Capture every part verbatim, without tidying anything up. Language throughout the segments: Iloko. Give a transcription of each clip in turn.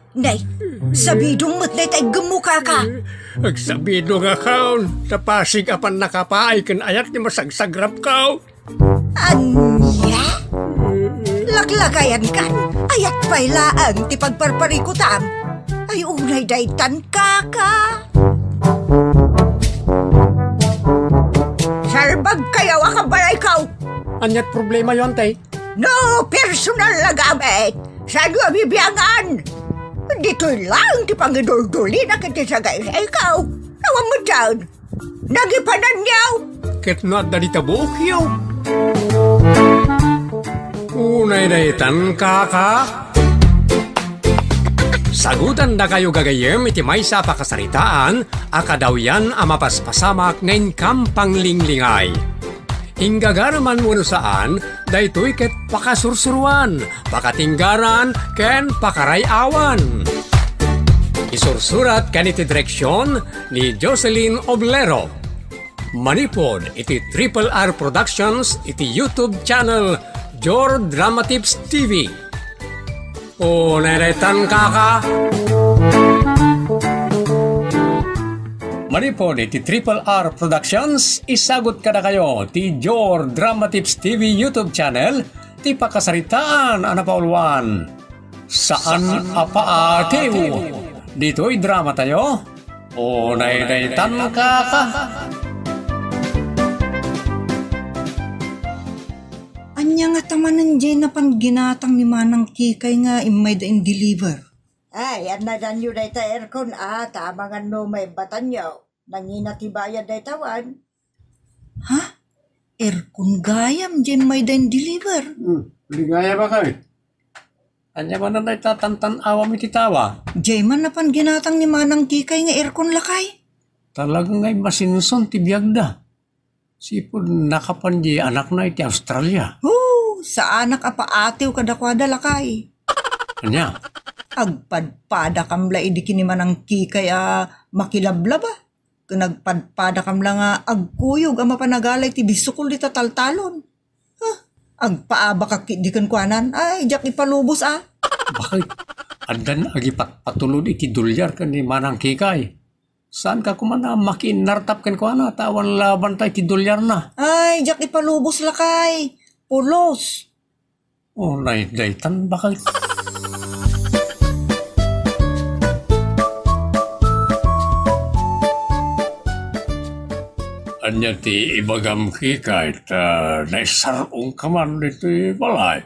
Nay, sabidong met dayta iggemmo, kaka. Agsabidongakon, ta pasig a pannakapaay ken ayat ti masagsagrapko. Ania? Laklakayankan, ayat pay laeng ti pagparparikutam. Ay, unay daytan, kaka. Salbagkayo a kabalayko. Ania't problemayo, antay? No personal a gamit, saanyo a bibiangan? Ditoy laeng ti pangiduldulina ken ti sagaysayko. Awan met daan. Nagipananyo. Ket no adda dita buokyo. Unay daytan, kaka. Sagutandakayo gagayyem iti maysa a pakasaritaan a kadawyan a mapaspasamak nga inkam panglinglingay. Inggagaraman wenno saan, daytoy ket pakasursuroan, pakatinggaran, ken pakaray-awan. Isursurat ken iti direksion ni Jocelyn Oblero. Manipud iti Triple R Productions iti YouTube channel Jor Dramatips T V. Unay daytan, kaka. Manipud iti Triple R Productions, isagut kadakayo ti Jor Dramatips T V YouTube channel ti pakasaritaan a napauluan. Saan a paatiw. Ditoy dramatayo, Unay daytan, kaka. Ania ngata manen diay napan ginatang ni Manang Kikay nga immayda in-deliver? Ay, annadanyo dayta aircon a, ta amangan no maibbatanyo. Nangina ti bayad dayta wen. Ha? Aircon gayam diay immayda in-deliver? Hmm, ligaya ba kami? Ania manen dayta tantan-awam iti tawa? Diay man napan ginatang ni Manang Kikay nga aircon, lakay. Talaga nga immasinson ti biagda. Sipud nakapan di anakna iti Australia. Hoo! Saanak a paatiw kadakuada, lakay. Ania? Agpadpadakam la idi ken ni Manang Kikay a makilablaba. Ken agpadpadakam la nga agkuyog a mapan agalay ti bisukol dita taltalon. Huh, agpaabakak ketdi kenkuanan. Ay, diak ipalubos a. Bakit? Addan agipatpatulod iti dolyar ken ni Manang Kikay. Saanka koma a makiinnartap kenkuana ta awan labanta iti dolyarna. Ay, diak ipalubos, lakay. Pulos. Unay daytan, bakit? Ania ti ibagam, Kikay, ta naisar-ongka man ditoy balay?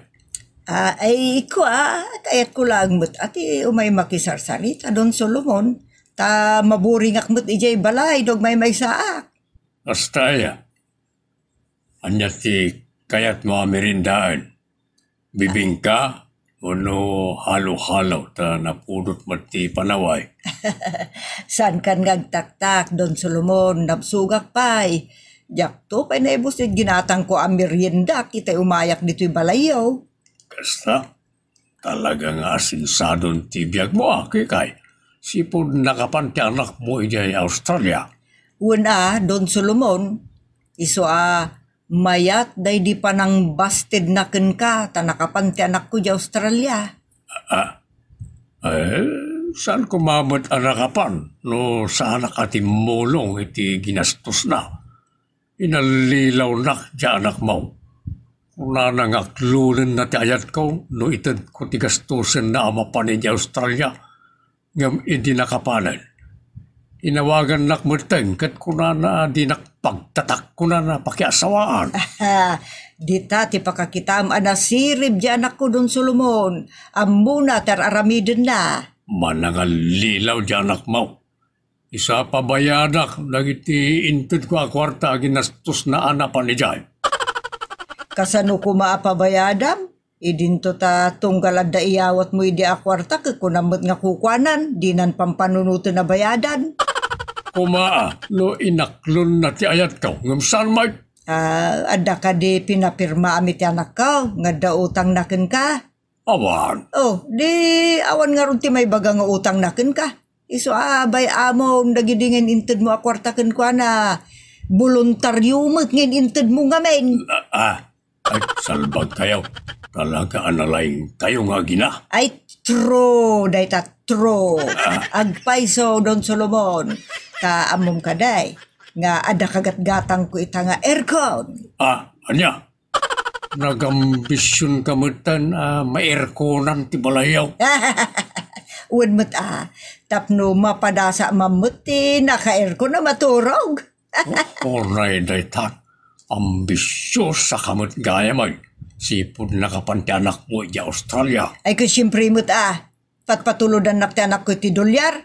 Ah, ay, kua, kayatko laeng met a ti umay makisarsarita, Don Solomon, ta maburingak met idiay balay no agmaymaysaak. Kasta aya? Ania ti kayatmo a meriendaen? Bibingka wenno halo-halo ta napudot met ti panaway? Saankan nga agtaktak, Don Solomon, nabsogak pay. Diakto pay naibus ti ginatangko a meriendak itay umayak ditoy balayyo. Kasta? Talaga nga asinsadon ti biagmo a, Kikay. Sipud nakapan ti anakmo idiay Australia. Wen a, Don Solomon, isu a mayat daydi panangbastedna kenka ta nakapan ti anakko idiay Australia. Ah, eh, saan koma met a nakapan no saanak a timmulong iti ginastosna? Inallilawnak ti anakmo. Kunana nga aklonenna ti ayatko no itedko ti gastosenna a mapan idiay Australia. Ngem idi nakapanen, inawagannak metten ket kunana a dinak pagtatak, kunana pakiasawaan. Dita ti pakakitam a nasirib ti anakko, Don Solomon. Ammona ti ar-aramidenna. Manangallilaw ti anakmo. Isu a pabayadak dagiti intedko a kuarta a ginastosna a napan idiay. Kasano koma a pabayadam? Idinto ta tunggal adda iyawatmo idi a kuarta ket kunam met nga kukuanan, dinan pampanunoten a bayadan. Koma a, no inaklonna ti ayatko, ngem saan met? Ah, adda kadi pinapirmaam iti anakko nga adda utangna kenka? Awan. Oh, di awan ngarud ti maibaga nga utangna kenka. Isu a bay-amon dagidi nga in-intedmo a kuarta kenkuana. Boluntario met nga in-intedmo ngamin. Ah, ah. Ay, salbagkayo. Talaga a nalaingkayo nga agina. Ay, True, dayta true. Agpayso, Don Solomon. Ta ammom kadi nga adda kagatgatangko ita nga aircon. Ah, ania? Nagambisionka metten a mairkonan ti balayyo? Wen met a, tapno mapadasa man met ti naka-aircon a maturog. O, unay dayta. Ambisiosa ka met gayam ay. Sipud nakapan ti anakmo idiay Australia. Ay, ket siempre met a, patpatulodannak ti anakko iti dolyar.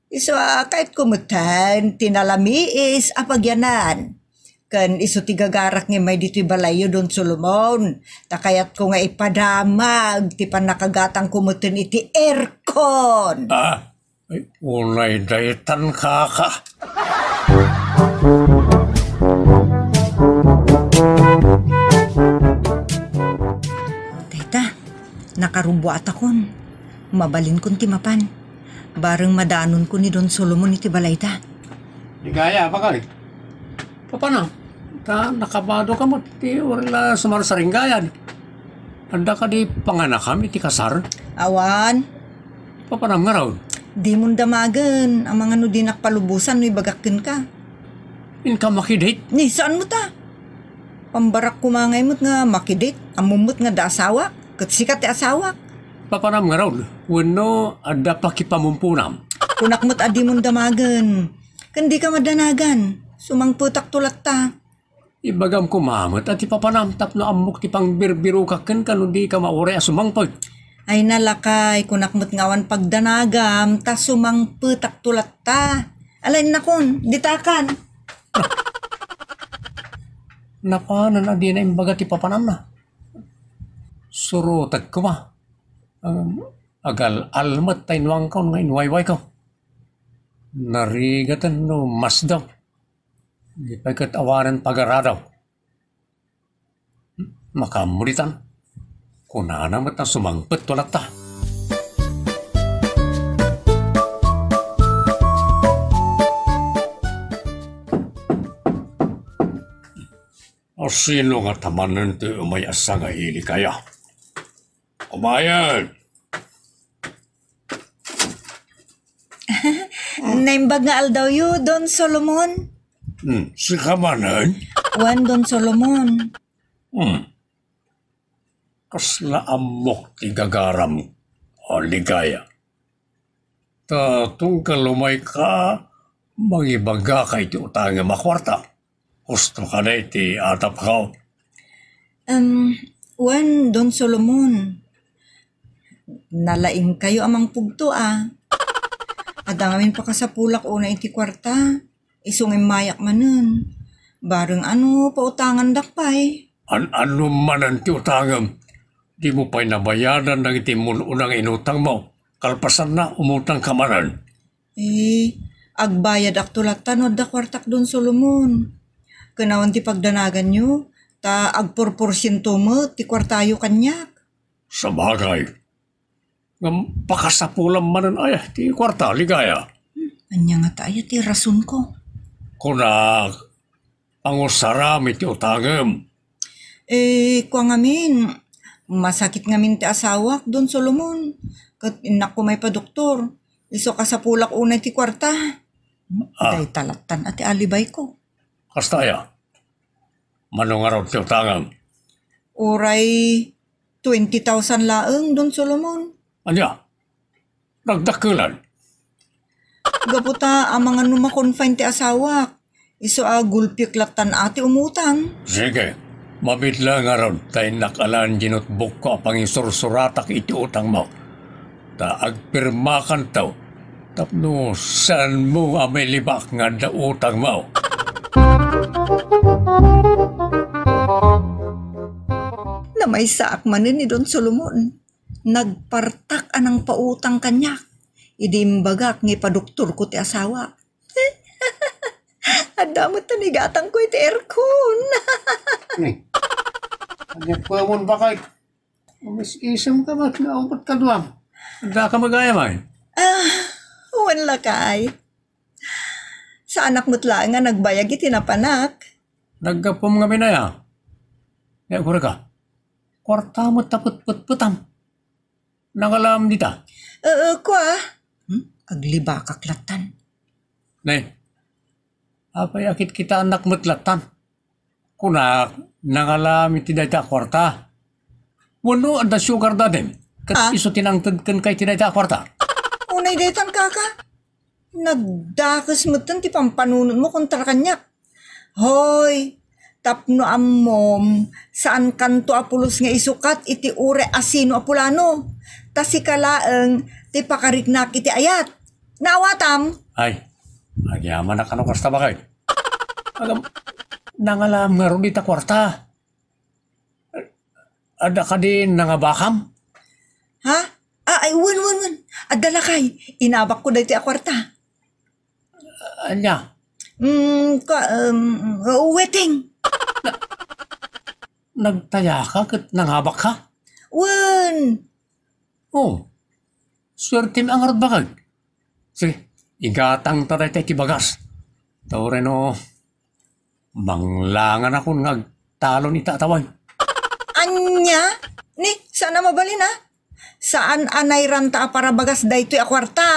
Isu a kayatko metten ti nalamiis a pagyanan. Ken isu ti gagarak nga immay ditoy balayyo, Don Solomon. Ta kayatko nga ipadamag ti pannakagatangko metten iti aircon. Ah, ay, unay daytan, kaka. Dayta, nakarubuatakon. Mabalinkon ti mapan. Bareng madanonko ni Don Solomon iti balayda. Ligaya, bakay. Papanam, ta nakabadoka met ti wen la sumarsaringgayad. Adda kadi panganakam iti kasar? Awan. Papanam ngarud? Dimon damagen, amangan no dinak palubosan no ibagak kenka. Inka makidate? Ni, saan mo ta? Pambarak koma ngay met nga makidate, ammom met nga adda asawak, ket sika ti asawak. Papanam ngarud, wenno adda pakipamumpunam? Kunak met a dimon damagen. Ken dika madanagan. Sumangpetakto latta. Ibagam koma met a ti papanam tapno ammok ti pangbirbirokak kenka no dika mauray a sumangpet. Ay nalakay, kunak met nga awan pagdanagam, ta sumangpetakto latta. Ala, innakon, ditakan. Napanan a dina imbaga ti papanamna. Surotek koma. Ngem agal-al met ta innuangko nga inwaywayko. Narigaten no masdaw. Di pay ket awanen pagaradaw. Makaammo ditan. Kunana met a sumangpetto latta. O, sino nga tamanen ti umay a sangaili kaya? Umayen! Naimbag nga aldawyo, Don Solomon. Hmm, sika manen? Wen, Don Solomon. Hmm. Kasla ammok ti gagaram, o Ligaya. Ta tunggal umayka, mangibagaka iti utangem a kuarta. Husto kadi ti atapko? Em, wen, Don Solomon. Nalaingkayo a mangpugto a. Adda ngamin pakasapulak unay iti kuarta. Isu nga immayak manen. Bareng ano, pautangandak pay. An-, ano manen ti utangem? Dimo pay nabayadan dagiti mun-una nga inutangmo. Kalpasanna, umutangka manen. Eh, agbayadakto latta no adda kuartak, Don Solomon. Ken awan ti pagdanaganyo, ta agporporsiento met ti kuartayo kaniak. Sabagay. Ngem pakasapulam manen aya ti kuarta, Ligaya? Hmm, ania ngata aya ti rasonko? Kunak, pangusaram iti utangem. Eh, kua ngamin, masakit ngamin ti asawak, Don Solomon. Ket innak koma ipadoktor. Isu kasapulak unay ti kuarta. Ah. Dayta lattan a ti alibayko. Kasta aya? Mano ngarud ti utangem? Uray twenty thousand laeng, Don Solomon. Ania? Nagdakkelan? Gapu ta amangan no ma-confine ti asawak. Isu a gulpiek lattan a ti umutang. Sige, mabitla ngarud ta innak alaen ti notebookko a pangisursuratko iti utangmo. Ta agpirmakanto tapno saanmo a mailibak nga adda utangmo. Namaysaak manen ni Don Solomon. Nagpartak a nangpautang kaniak. Idi imbagak nga ipadoktorko ti asawak. Adda met ti igatangko iti aircon. Ni, ania pamon bakay? Umis-isemka met nga umot kaduam. Adda ka magayam ay? Ah, wen lakay. Saanak met laeng nga nagbayag iti napanak. Naggapum ngamin aya? Nia, kureka. Kuarta met ta petpetpetam. Nangalam dita? Ee, kua. Hmm? Aglibakak lattan. Ne, apay a kitkitaannak met lattan? Kunak, nangalam iti dayta a kuarta. Wenno, adda sugar daddy-m? Ket Ah? isu ti nangted kenka iti dayta a kuarta? Unay daytan, kaka. Nagdakes metten ti pampanunotmo kontra kaniak. Hoy, tapno ammom, saankanto a pulos nga isukat iti uray a sino a pulano. Ta sika laeng ti pakariknak iti ayat. Naawatam? Ay, agyamanak a no kasta, baket. Agam, nangalam ngarud ita kuarta. Adda kadi nangabakam? Ha? Ah, ay, wen, wen, wen. Adda lakay. Inabakko daytoy a kuarta. Ania? Mm, ka, um, waiting. Nagtayaka ket nangabakka? Wen. Oh, suertem a ngarud, baket. Sige, igatangta dayta iti bagas. Ta uray no, manglanganakon nga agtalon ita a tawen. Ania? Ni, saan a mabalin, a? Saan a nairanta a parabagas daytoy a kuarta?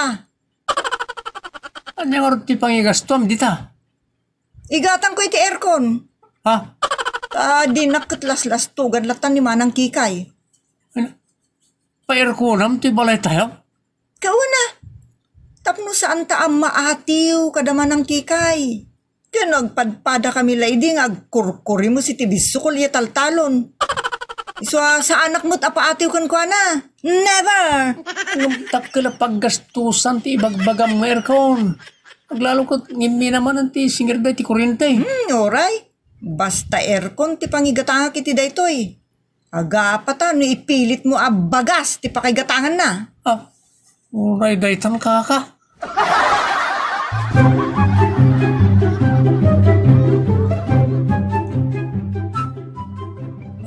Ania ngarud ti pangigastuam dita? Igatangko iti aircon. Ha? Ta dinak ket laslastugan lattan ni Manang Kikay. Ano? Pa-airconam ti balaytayo? Kauna, tapno saanta a maatiw kada Manang Kikay. Ken agpadpadakami la idi nga agkurkurimes iti bissukol ya taltalon. Isu a saanak met a paatiw kenkuana. Never! Ngem dakkel a paggastusan ti ibagbagam nga aircon. Aglalo ket ngimminamanen ti singirda iti kurrente. Hmm, uray. Basta aircon ti pangigatangak iti daytoy. Agapata no ipilitmo a bagas ti pakaigatanganna. Ah, uray daytan, kaka.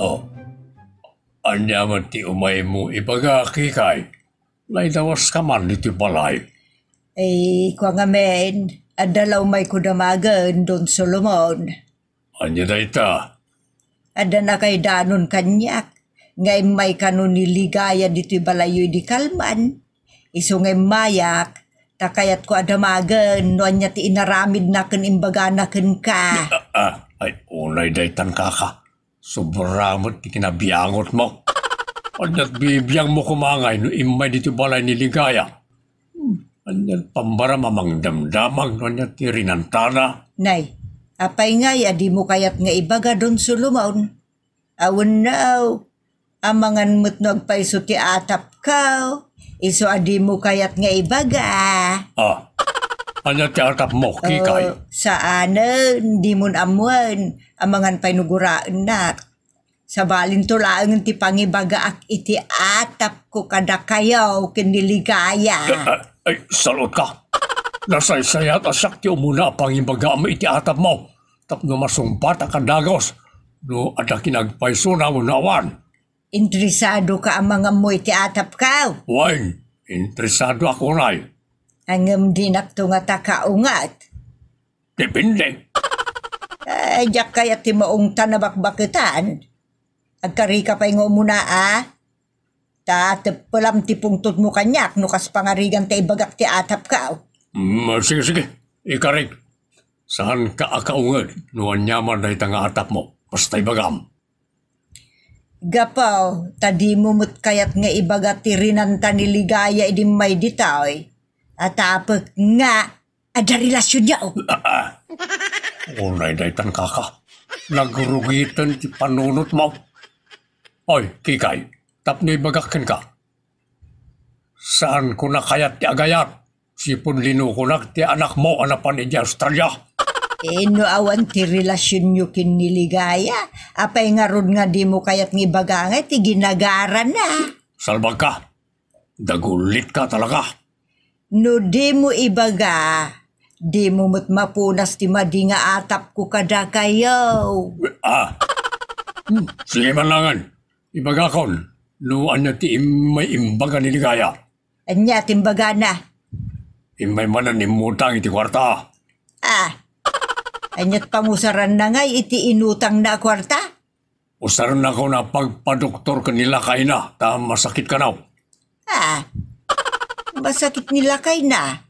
Oh, ania met ti umaymo ibaga, Kikay? Naidawaska man iti balay. Ay, kua ngamin, adda la umayko damagen, Don Solomon. Ania dayta? Adda nakaidanon kaniak, nga immay kano ni Ligaya ditoy balayyo idi kalman. Isu nga immayak, ta kayatko a damagen no ania ti inaramidna ken imbagana kenka. Ah, ah, ay, unay daytan, kaka. Sobra met ti kinabiangotmo. Ania't bibiangmo koma ngay no immay ditoy balay ni Ligaya? Hmm, ania't pambaram a mangdamdamag no ania ti rinantana? Nay, apay ngay a dimo kayat nga ibaga, Don Solomon? Awenno, amangan met no agpayso ti atapko, isu a dimo kayat nga ibaga. Ah, ania ti atapmo, Kikay? Oh, saanen, dimon ammoen, amangan pay no guraennak. Sabalinto laengen ti pangibagaak iti atapko kadakayo ken ni Ligaya. Eh, eh, ay, salutka. Nasaysayat a siak ti umuna a pangibagaam iti atapmo tapno masungbat a kadagos no adda kinagpaysona wenno awan. Interesadoka a mangammo iti atapko? Wen, interesadoak unay. Ngem dinakto ngata kaunget. Depende. Eh, diak kayat ti maungtan a bakbaketan. Agkarika pay nga umuna, a? Ta teppelam ti pungtotmo kaniak no kas pangarigan ta ibagak ti atapko. Mm, sige, sige. Ikarik. Saanka a kaunget no aniaman dayta nga atapmo. Basta ibagam. Gapu ta dimo met kayat nga ibaga ti rinanta ni Ligaya idi immay ditoy. Atapek nga adda relasionyo. Ah, ah. Unay daytan, kaka. Nagrugiten ti panunotmo. Oy, Kikay, tapno ibagak kenka. Saanko a kayat ti agayat. Sipud linukonak ti anakmo a napan idiay Australia. Eh, no awan ti relasionyo ken ni Ligaya, apay ngarud nga dimo kayat nga ibaga nga ti ginagarana? Salbagka. Dagulitka talaga. No dimo ibaga, dimo met mapunas ti madi nga atapko kadakayo. Ah. Hmm, sige man laengen. Ibagakon, no ania ti immay imbaga ni Ligaya. Ania ti imbagana? Immay manen immutang iti kuarta. Ah. Ania't pangusaranna ngay iti inutangna a kuarta? Usarennakon a pagpadoktor ken ni lakayna ta masakit kano. Ah. masakit ni lakayna.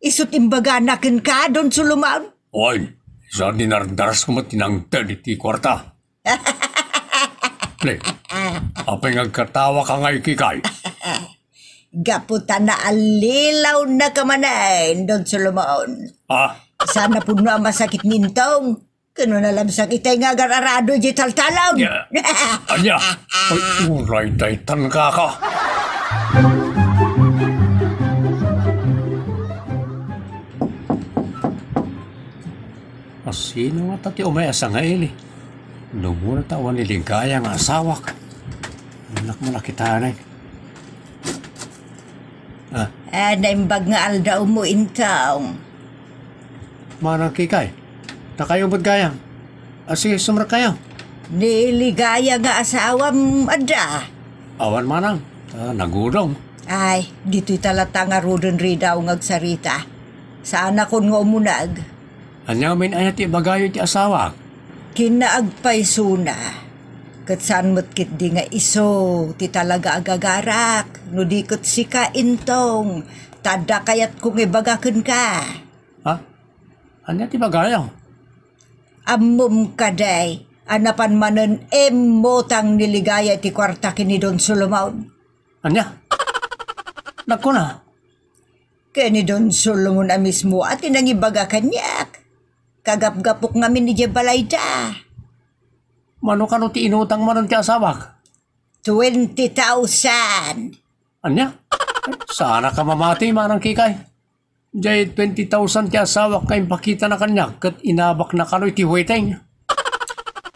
Isu't imbagana kenka, Don Solomon. Oy, isu a dinardarasko met ti nangted iti kuarta. Ne, apay nga agkatawaka ngay, Kikay? Gapu ta naallilawna ka manen, Don Solomon. Ah? Saan a pudno a masakit ni Intong. Ken no nalabsak itay nga agar-arado idiay taltalon. Ya. Ania? Ay, uray daytan, kaka. Asino ngata ti umay a sangaili? Numuna ta awan ni Ligaya nga asawak. Anak mo, nakitanan. Ah. Ah, naimbag nga aldawmo, Intong. Manang Kikay, ta kayo met gayam. Ah, sige, sumrek kayo. Ni Ligaya nga asawam, adda? Awan manang, ta nagudong. Ay, ditoy ta latta ngaruden ridaw nga agsarita. Saanakon nga umuneg. Ania ngamin aya ti ibagayo iti asawak? Kinaagpaysona. Ket saan met ketdi nga isu ti talaga a gagarak, no di ket sika, Intong, ta adda kayatko nga ibaga kenka. Ha? Ania ti ibagayo? Ammom kadi a napan manen immutang ni Ligaya ti kuarta ken ni Don Solomon? Ania? Nagkuna? Ken ni Don Solomon a mismo a ti nangibaga kaniak. Kagapgapok ngamin idiay balayda. Mano kano ti inutang manen ti asawak? Twenty thousand. Ania? Saanak a mamati, manang Kikay. Diay twenty thousand ti asawak nga impakitana kaniak ket inabakna kano iti waiting.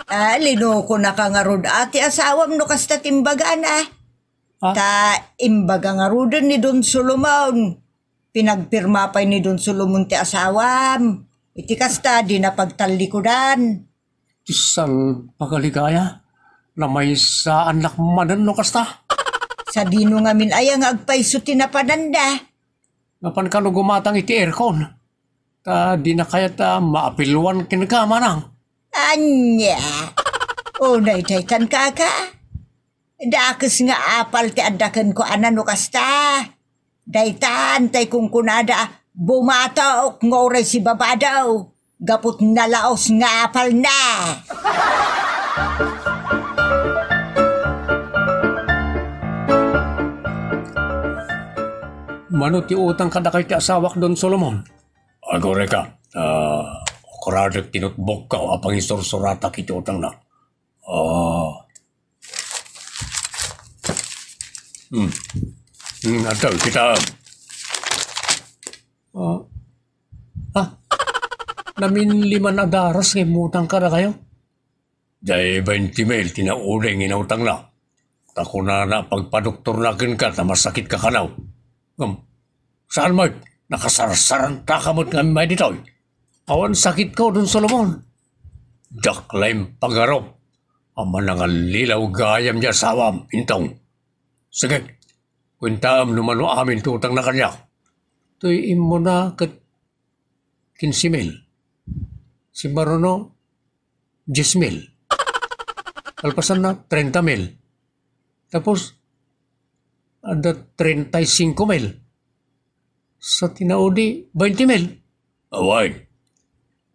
Ah, linukonaka ngarud a ti asawam no kasta ti imbagana. Ah? Ta imbaga ngaruden ni Don Solomon. Pinagpirma pay ni Don Solomon ti asawam. Iti kasta, dina pagtallikudan. Ti salbag a Ligaya, namaysaannak manen no kasta. Sadino ngamin aya nga agpayso ti napananda? Napan kano gumatang iti aircon? Ta dina kayat a maapilwan kenka, manang. Ania? Unay daytan, kaka? Dakes nga apal ti adda kenkuana no kasta. Daytan tay kunkunada a bumatok nga uray sibabado, gapu ta nalaos nga apalna. Mano ti utang kadakayo ti asawak, Don Solomon? Agurayka, ah, ukradek ti notebookko a pangisursurat iti utangna. Ah. Hmm. Hmm, adda, kita. Ah. Ah. Namin liman a daras nga immutang kadakayo. Diay bainti mil ti nauli nga inautangna. Ta kunana, pagpadoktorna kenka ta masakit ka kano. Ngem, saan met, nakasarsaranta ka met ngamin ditoy. Awan sakitko, Don Solomon. Diak la impagarup a manangallilaw gayam diay asawam, Intong. Sige, kuentaem no mano amin ti utangna kaniak. Toy immuna ket kinse mil. Simmaruno, dies mil. Kalpasanna, trenta mil. Tapos, adda treinta y cinco mil. Sa tinaudi, bainti mil. Awan.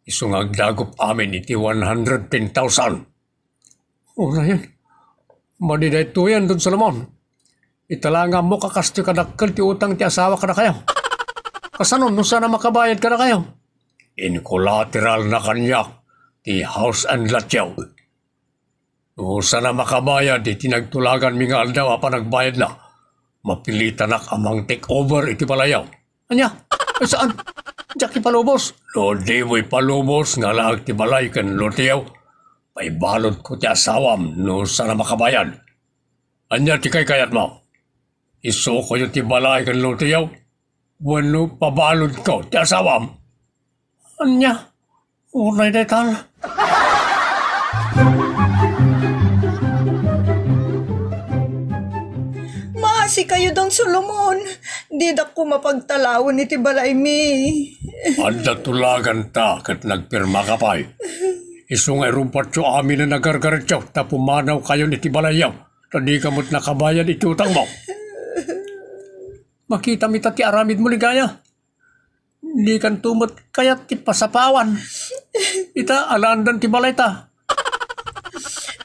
Isu nga agdagup amin iti one hundred ten thousand. Unayen. Madi daytoyen, Don Solomon. Ita la nga ammok a kastoy kadakkel ti utang ti asawa kadakayo. Kasano no saan a makabayad kadakayo? In-collateralna kaniak ti house and lotyo. No saan a makabayad iti nagtulaganmi nga aldaw a panagbayadna, mapilitanak a mang-take over iti balayyo. Ania? Ay, saan? Diak ipalubos. No dimo ipalubos nga alaek ti balay ken lotyo, paibaludko ti asawam no saan a makabayad. Ania ti kaykayatmo? Isukoyo ti balay ken lotyo wenno pabaludko ti asawam? Ania? Uray daytan. Maasi kayo, Don Solomon. Didak ko mapagtalawen iti balaymi. Adda tulaganta ket nagpirmaka pay. Isu nga irumpatyo amin a nagargaretyo ta pumanaw kayon iti balayyo, ta dika met nakabayad iti utangmo. Makitam ita ti aramidmo, ligaya. Dikanto met kayat ti pasapawan. Ita, alaandan ti balayta.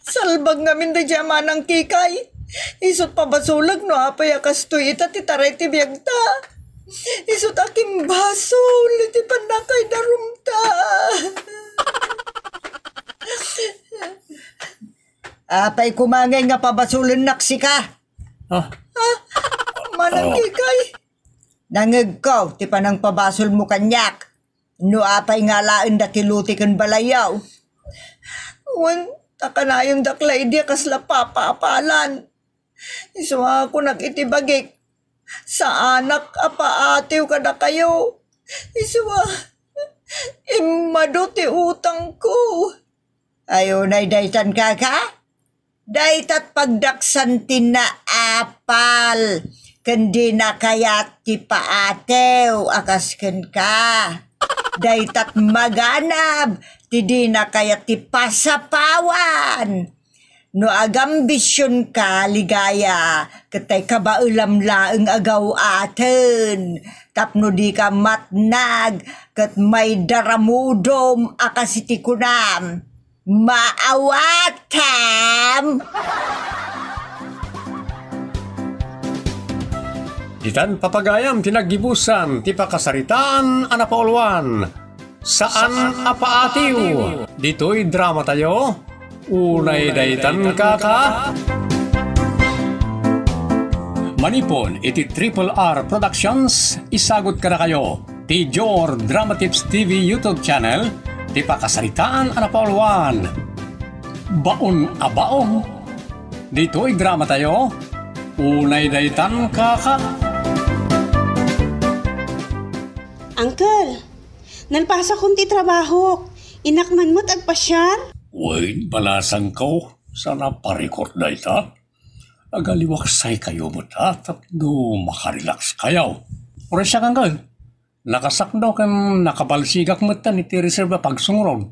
Salbag ngamin daydiay a manang Kikay. Isut' pabasolek no apay a kastoy ita ti taray ti biagta. Isut' a kimbasol iti pannakaidarumta. Apay koma ngay nga pabasolennak sika? Ah. Ah, manang Kikay. Nangngegko ti panangpabasolmo kaniak. No apay nga alaenda ti lote ken balayyo. Wen, ta kanayondak la idi a kasla papa a palan. Isu a kunak iti bagik, saanak a paatiw kadakayo. Isu a immadu ti utangko. Ay, unay daytan, kaka? Daytat pagdaksan ti naapal, ken dina kayat ti paatiw a kas kenka. Daytat maganab ti dina kayat ti pasapawan. No agambisionka, ligaya, ket tay kabaelam laeng a gaw-aten, tapno dika matnag ket maidaramudom a kas iti kunam. Maawatam! Ditan papagayam ti naggibusan ti pakasaritaan a napauluan. Saan a paatiw. Ditoy dramatayo, unay daytan kaka. Manipud iti Triple R Productions, isagut kadakayo ti Jor Dramatips T V YouTube channel ti pakasaritaan a napauluan. Baon a baon. Ditoy dramatayo, unay daytan kaka. Uncle, nalpasakon ti trabahok. Innak man met agpasiar? Wen, balasangko, sana parikot dayta. Agaliwaksaykayo met, a, tapno makarelax kayo. Uray siak, uncle. Nakasakdo ken nakabalsigak metten iti reserve a pagsungron.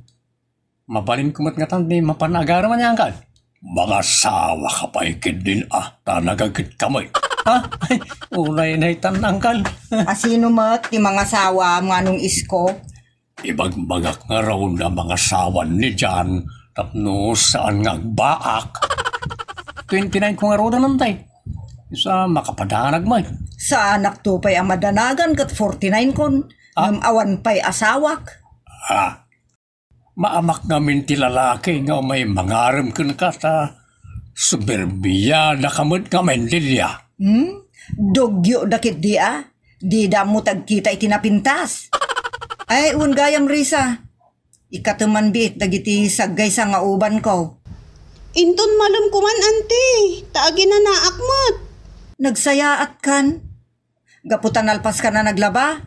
Mabalinko met ngatan ti mapan agarem, uncle. Mangasawa ka pay ketdin, a, ta nagagetka met. Ha? Ay, unay daytan, uncle. A, sino met ti mangasawa, Manong Isko? Ibagbagak ngarud a mangasawan ni Jan tapno saan nga agbaak. Twenty-nine ko ngaruden, tay. Isu a makapadanag met. Saanakto pay a madanagan ket forty-nine kon, a, ngem awan pay asawak. A, maamak ngamin ti lalaki nga umay mangarem kenka ta suberbiadaka met nga mainlilia. Hmm? Dugyoda ketdi, a? Dida ammo ti agkita iti napintas. Ay, wen gayam, Risa. Ikateman biit dagiti saggaysa nga ubanko. Inton malem koman, anti, ta aginanaak met. Nagsayaatkan. Gapu ta nalpaskan a naglaba,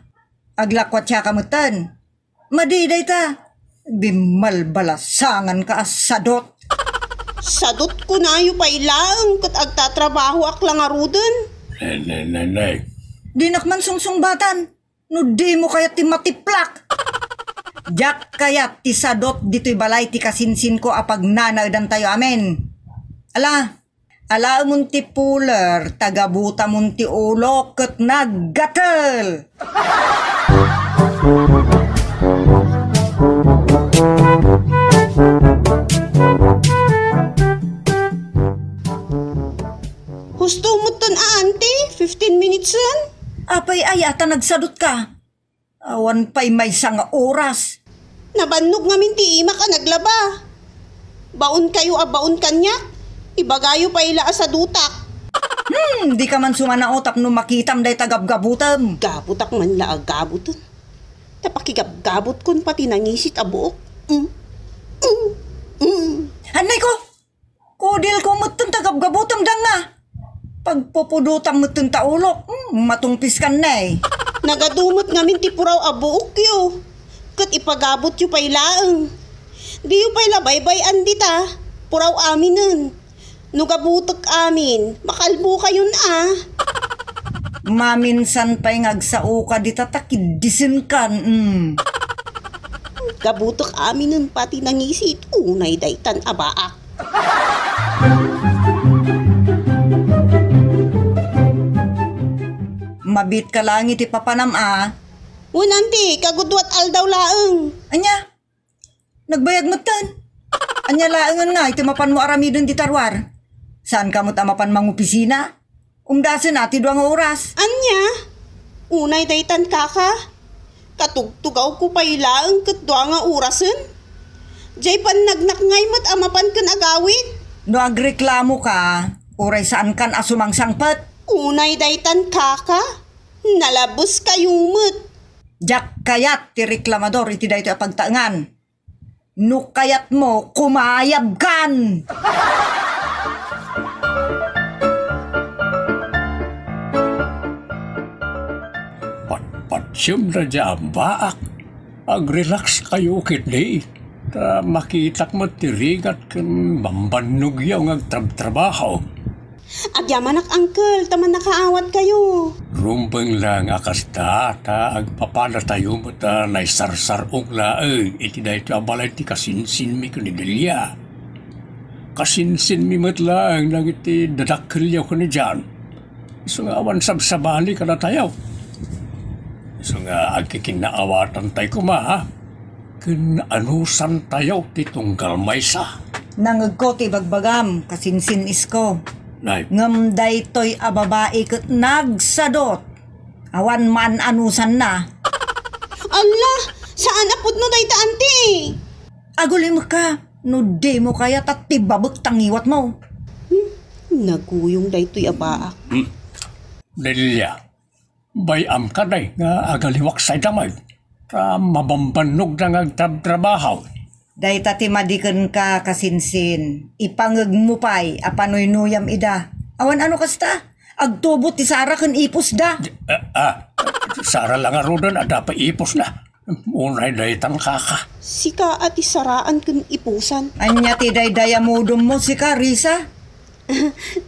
aglakuatiaka metten. Madi dayta, bimmalbalasanganka a sadot. Sadot kunayo pay laeng ket agtatrabahoak la ngaruden. Ne, ne, ne, ne. Dinak man sungsungbatan. No dimo kayat ti matiplak. Diak kayat ti sadot ditoy balay ti kasinsinko a pagnanaedantayo amin. Ala, alaemon ti puler, ta gabutamon ti ulok ket naggatel. Husto metten a, anti, fifteen minutsen. Apay aya ta nagsadotka? Awan pay maysa nga oras. Nabannog ngamin ti imak a naglaba. Baonkayo a baon kaniak, ibagayo pay la a sadotak. Hmm, dika man sumanao tapno makitam dayta gabgabutem. Gabutak man la a gabutem. Ta pakigabgabutkon pati nangisit a buok. Mm. Mm. Mm. Annay ko! Kudilko metten ta gabgabutem, danga. Pagpupudotam metten ta ulok, hmm, matungpiskan ne. Nagadu met ngamin ti puraw a buokyo, ket ipagabutyo pay laeng. Diyo pay la baybay-an dita, puraw aminen. No gabutek amin, makalbokayon a. Maminsan pay nga agsaoka dita ta kiddisenkan, hmm. Gabutek aminen pati nangisit, unay daytan a baak. Abit ka lang iti papanam a. Wen, anti, kagudua ti aldaw laeng. Ania? Nagbayag metten. Ania laengen nga iti mapanmo aramiden dita ruar? Saan ka met a mapan mangopisina? Umdasen a ti dua nga oras. Ania? Unay daytan, kaka. Katugtugawko pay laeng ket dua nga orasen. Diay pannagnak ngay met a mapan ken agawid. No agreklamo ka, uray saankan a sumangsangpet. Unay daytan, kaka. Nalabes kayo met. Diak kayat ti reklamador iti daytoy a pagtaengan. No kayatmo, kumayabkan! Patpatsem da dia, baak. Ag-relax kayo ketdi. Ta makitak met ti rigat ken bambannogyo nga agtrabtrabaho. Agyamanak, uncle, ta mannakaawat kayo. Rumbeng lang a kasta, ta agpapadatayo met a naisarsar-ong laeng iti daytoy a balay ti kasinsinmi ken ni Delia. Kasinsinmi met laeng dagiti dadakkelyo ken ni John. Isu nga awan sabsabali kadatayo. Isu nga agkikinnaawatantay koma, ha? Ken anusantayo ti tunggal maysa. Nangegko ti ibagbagam, kasinsin isko. Nay. Ngem daytoy a babai ket nagsadot. Awan maan-anusanna. Alla, saan a pudno dayta, anti? Agulimekka, no dimo kayat a tibabek ta ngiwatmo. Hmm, naguyong daytoy a baak. Hmm. Delia, bay-am kadi nga agaliwak say damag, ta mabambannogda nga agtrabtrabaho. Dayta ti madi kenka, kasinsin. Ipangegmo pay a panuynuyam ida. Awan ano kasta? Agtubo ti sara ken ipusda. Ah, ah, sara la ngaruden, adda pay ipusna. Unay daytan, kaka. Sika a ti saraan ken ipusan. Ania ti daydayamudemmo, sika, Risa?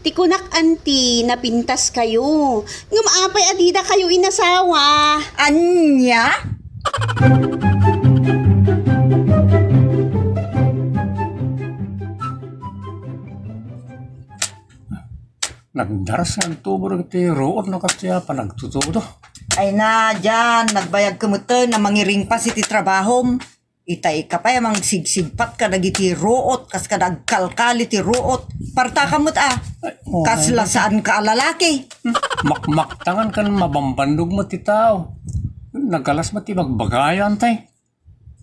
Ti kunak, anti, napintas kayo. Ngem apay a dida kayo inasawa? Ania? Nagdaras nga agtubo dagiti ruot no kasdiay a panagtutudo. Ay na, Jan, nagbayagka metten a mangiringpas iti trabahom. Itay ka pay a mangsigsigpat kadagiti ruot, kas kada agkalkali ti ruot. Partakam met a. Ay, oo. Kasla saanka a lalaki. Makmaktangan ken mabambannog met ti tao. Nagalas met ti bagbagayo, anti.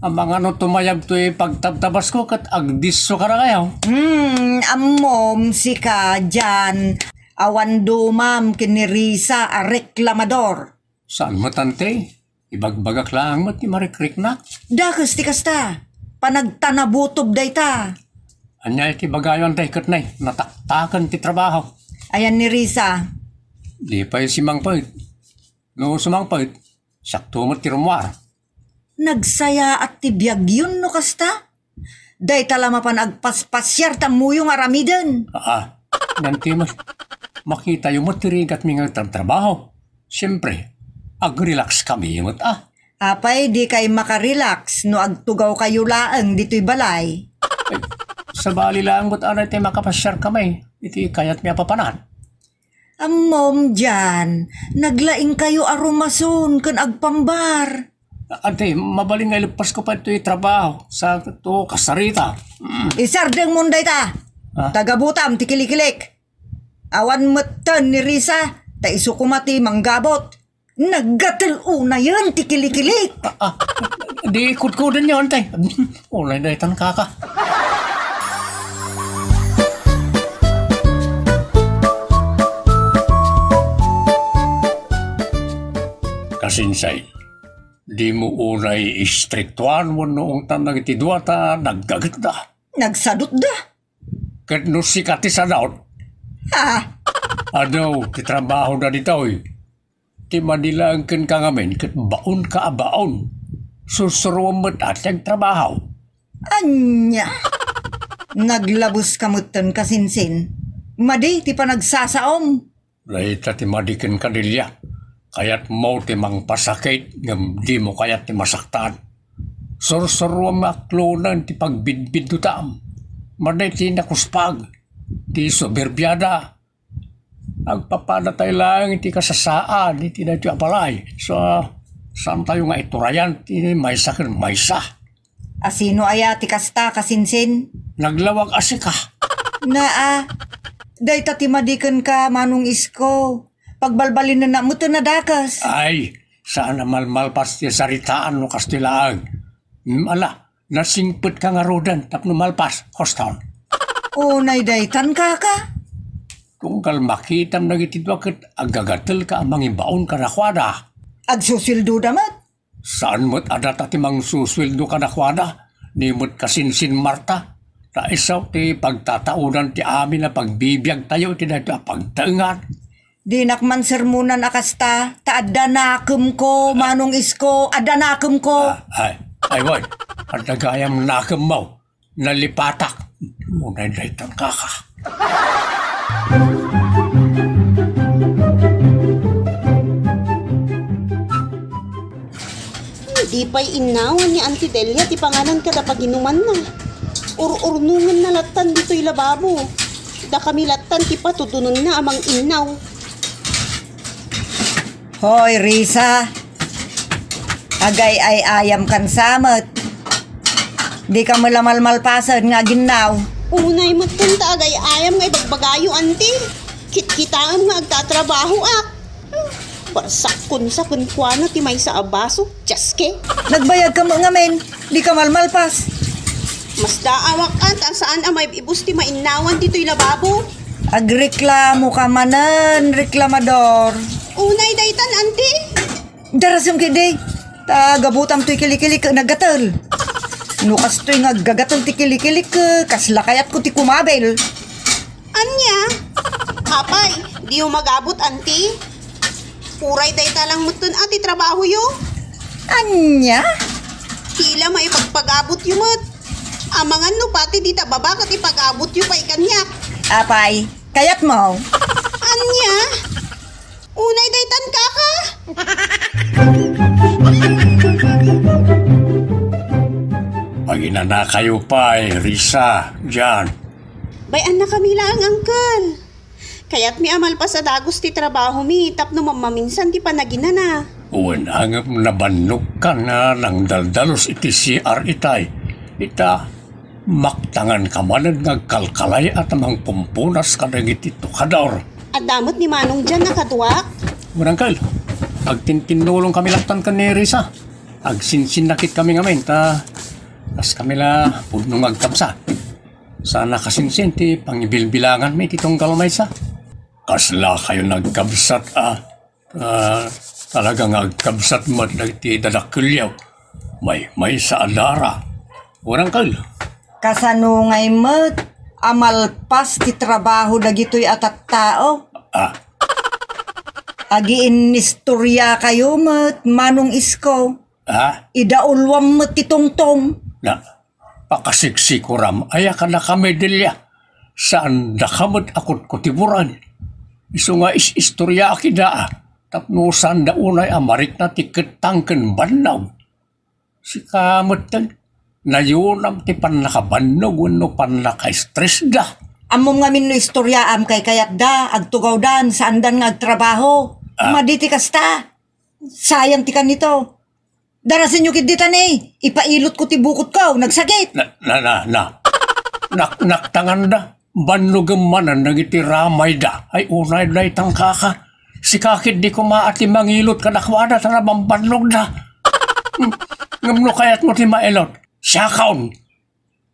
Amangan no tumayab toy pagtabtabasko ket agdisso kadakayo. Hmm, ammom, sika, Jan. Awan dumam ken ni Risa a reklamador. Saan met, anti? Ibagbagak laeng met ti marikriknak. Dakes ti kasta. Panagtanabutob dayta. Ania iti bagayo, anti, ket nay, nataktaken ti trabaho. Ayan ni Risa. Di pay simangpet. No sumangpet, siakto met ti rummuar. Nagsayaat ti biagyon no kasta. Dayta la mapan agpaspasiar ta ammoyo nga aramiden. Aa, ngem ti mas-, makitayo met ti rigatmi nga agtrabtrabaho. Siempre, agrelax kami met a. Apay, dikay makarelax no agtugawkayo laeng ditoy balay? Ay, sabali laeng met anay ti makapasiar kami iti kayatmi a papanan. Ammom, Jan, naglaingkayo a rumason ken agpambar. Anti, mabalin nga ileppasko pay toy trabaho, sa to kasarita. Mm. Isardengmon dayta. Ah? Tagabutam ti kilikilik. Awan metten ni Risa, ta isu koma ti manggabot. Naggatel unayen ti kilikilik. Ah, ah, di kudkudenyo, anti. Unay daytan, kaka. Kasinsay, dimo unay istriktuan wenno ungtan dagiti dua ta naggagetda. Nagsadutda. Ket no sika ti sadot, ha? Adu ti trabahoda ditoy. Ti madi laeng kenka ngamin ket baonka a baon. Sursuroem met a ti agtrabaho. Ania? Naglabuska metten, kasinsin. Madi ti panagsasaom. Dayta ti madi kenka, Delia. Kayatmo ti mangpasakit ngem dimo kayat ti masaktan. Sursuroem a aklonen ti pagbidbiddutam. Madi ti nakuspag, ti soberbiada. Agpapadatayo laeng iti kasasaad iti daytoy a balay. So, saantayo nga iturayan ti maysa ken maysa. A sino aya ti kasta, kasinsin? Naglawag a sika. Naa, dayta ti madi kenka, Manong Isko. Pagbalbalinenna metten a dakes. Ay, saan a malmalpas ti saritaan no kastoy laeng. Hmm, ala, nasingpetka ngaruden tapno malpas, Koston. Unay daytan, kaka? Tunggal makitam dagiti dua ket agagatelka a mangibaon kadakuada. Agsusueldoda met? Saan met a data ti mangsusueldo kadakuada, ni met kasinsin Marta. Ta isu ti pagtataodan ti amin a pagbibiagtayo iti daytoy a pagtaengan. Dinak man sermonan a kasta, ta adda nakemko, Manong Isko, adda nakemko. Ah, ay, ay, wen, adda gayam nakemmo. Nalipatak. Unay daytan, kaka. Di pay innawan ni Auntie Delia ti panganan kada paginumanna. Ur-urnongenna lattan ditoy lababo. Dakami lattan ti patudonenna a manginnaw. Hoy, Risa. Agay-ay-ayam kan samet. Di ka mala malmalpasen nga aginnaw. Unay met ta agay-ayam nga ibagbagayo, anti. Kitkitaem nga agtatrabahoak. Barsakkon sa kenkuana ti maysa a baso. Diaske. Nagbayag ka met ngamin. Di ka malmalpas. Masdaawak a ta saan a maib-ibus ti mainnawan ditoy lababo. Agreklamo ka manen, reklamador. Unay daytan, anti. Darasem ketdi. Ta gabutam toy kilikilik ket naggatel. No kastoy nga aggagatel ti kilikilik, kasla kayatko ti kumabil. Ania? Apay, diyo magabut, anti? Uray dayta lang metten a ti trabahoyo? Ania? Tila maipagpagabutyo met. Amangan no pati dita baba ket ipagabutyo pay kaniak. Apay, kayatmo? Ania? Unay daytan, kaka? Aginanakayo pay, Risa, Jan. Bay-annakami laeng, Uncle. Kayatmi a malpas a dagus ti trabahomi tapno mammaminsan ti panaginana. Wen, ngem nabannogkan a nangdaldalus iti C R itay. Ita, maktangan ka manen nga agkalkalay-at a mangpumpunas kadagiti tukador. Adda met ni Manong Jan a kaduak? Wen, Uncle, agtintinnulong kami lattan ken ni Risa. Agsinsinnakit kami ngamin, ta kas kami la pudno nga agkabsat. Saan a kasinsin ti pangibilbilanganmi iti tunggal maysa. Kaslakayo nagkabsat a, ah, talaga nga agkabsat met dagiti dadakkelyo. May, maysa a dara. Wen, Uncle. Kasano ngay met a malpas ti trabaho dagitoy a tattao? Ah. Agiinnistoriakayo met, Manong Isko. Ah? Idauluam met ti tungtong. Na, Pakasiksikuram aya kadakami, Delia. Saandaka met a kutkutiburan. Isu nga is-istoriaak ida, a, tapno saanda unay a marikna ti kettang ken bannog. Sika metten, nayonam ti pannakabannog wenno pannakaestresda. Ammom ngamin no istoriaam, kaykayatda, agtugawdan, saandan nga agtrabaho. Ah. Madi ti kasta. Sayang ti kanito. Darasenyo ketdi ta ne, ipailotko ti bukotko, nagsakit. Na, na, na, na. Nak-, naktanganda. Bannogem manen dagiti ramayda. Ay, unay daytan, kaka. Sika ketdi koma a ti mangilot kadakuada ta nabambannogda. Hmm. Ngem no kayatmo ti mailot, siakon.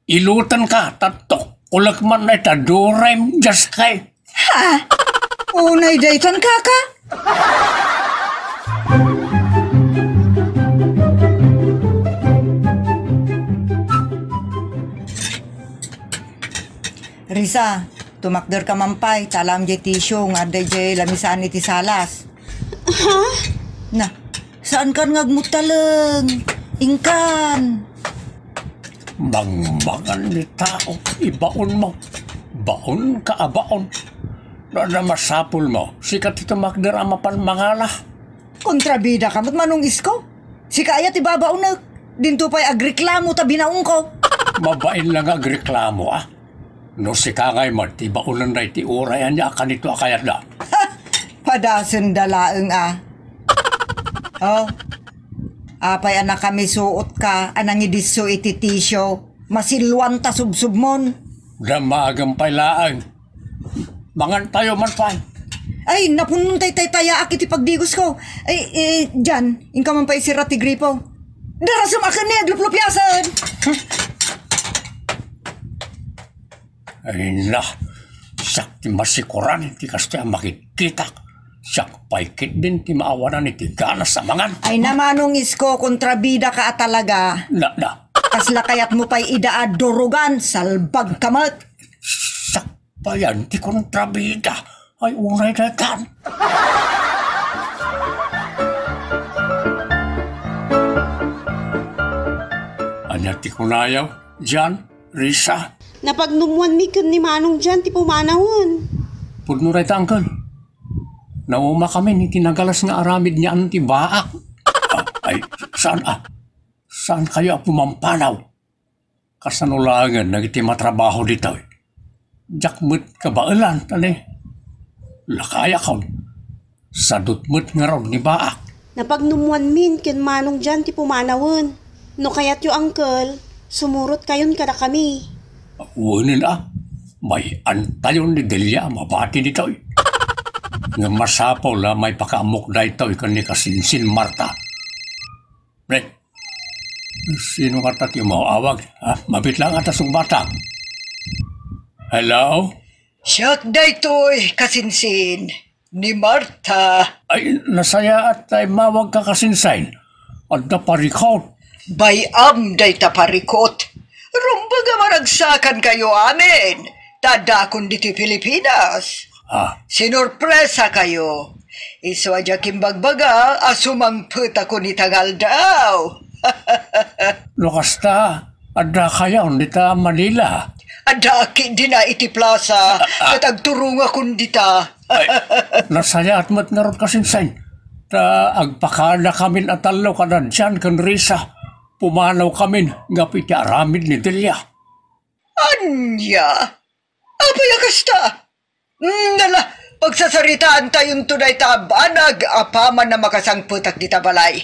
Ilutenka, tatto. Kulek man na ita, durem, just kay. Ha? Unay daytan, kaka? Risa, tumakder ka man pay, ta alam jay tissue nga adda jay lamisaan iti salas. Ha? Na, saan kan nga agmutaleng? Inkan. Bangbangan ni tao, ibaon mo. Baon ka a baon. No adda masapul mo, sika ti tumakder a mapan mangala. Kontrabida ka met, Manong Isko. Sika aya ti babaonek. Dinto pay agreklamo ta binaonko. Mabain la nga agreklamo, a. No sika ngay met ti baonen daytoy uray ania a kanito a kayatda. Ha? Dasenda laeng a. Oh. Apay a nakamisuot ka a nangidisso iti tisyo? Masilluan ta subsubmon. Damagem pay laeng. Mangan tayo man pay. Ay, napunon tay taytayaak iti pagdigosko. Ay, eh, Jan, inka man pay isira ti gripo. Darasem a ken ni agluplupiasen. Ay na, siak ti masikuran ti kastoy a makitkitak. Siak pay ketdin ti maawanan iti ganas a mangan. Ay na, Manong Isko, kontrabida ka a talaga. Na, na. Kasla kayatmo pay ida a durugan, salbag ka met. Siak payan ti kontrabida. Ay, unay daytan. Ania ti kunayo, Jan? Risa. Napagnummuanmi ken ni Manong Jan ti pumanawen. Pudno dayta, Uncle. Naumakami iti nagalas nga aramid ni Auntie Baak. Ah, ay, saan, ah? Saankayo a pumampanaw? Kasano laengen dagiti matrabaho ditoy? Diak met kabaelan, ta ne, lakayakon. Sadut met ngarud ni Baak. Napagnummuanmin ken Manong Jan ti pumanawen. No kayatyo, Uncle, sumurotkayon kadakami. Wenen a, may-antayon ni Delia a mabati ditoy. Ngem masapul a maipakaammok daytoy ken ni Kasinsin Marta. Pre, sino ngata ti umaw-awag? Ha? Mabit lang ata sungbatak. Hello? Siak daytoy, Kasinsin, ni Marta. Ay, nasayaat ta immawagka, Kasinsin. Adda parikot. Bay-am dayta parikot. Rumbeng a maragsakankayo amin, ta addaakon ditoy Pilipinas. Ah. Sinurpresakayo. Isu a diak imbagbaga a sumangpetakon ita nga aldaw. No kasta, addakayon dita Manila. Addaak ketdin a iti plaza, ah, ket agturongakon dita. Ay, nasayaat met ngarud, Kasinsin. Ta agpakadakamin a tallo kada Jan ken Risa. Pumanawkamin gapu iti aramid ni Delia. Ania? Apay a kasta? Nala, pagsasaritaantayonto dayta a banag apaman a makasangpetak dita balay.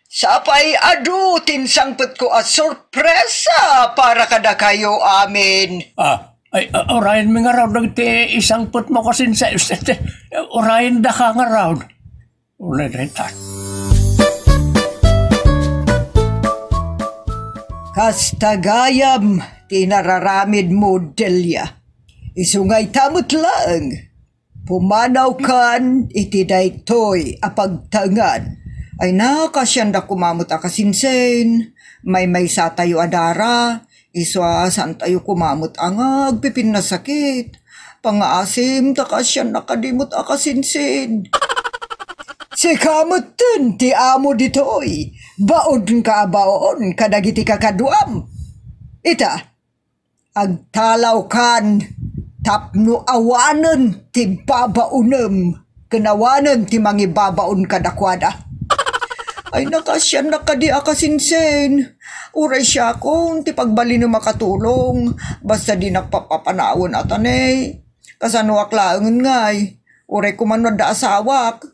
Sapay adu ti insangpetko a sorpresa para kadakayo amin. Ah, ay, ah, urayenmi ngarud dagiti isangpetmo, Kasinsin. Urayendaka ngarud. Uray dayta. Kasta gayam ti nararamidmo, Delia. Isu nga ita met laeng, pumanawkan iti daytoy a pagtaengan. Ay, nakasianda koma met a Kasinsin, maymaysatayo a dara, isu a saantayo koma met a nga agpipinnasakit. Pangaasim ta kasianna kadi met a Kasinsin. Sika metten ti amo ditoy, baonka a baon kadagiti kakaduam. Ita, agtalawkan tapno awanen ti babaonem ken awanen ti mangibabaon kadakuada. Ay, nakasiannak kadi a Kasinsin. Uray siakon ti pagbalinem a katulong, basta dinak papapanawen a tanay. Kasanoak laengen ngay, uray koma no adda asawak.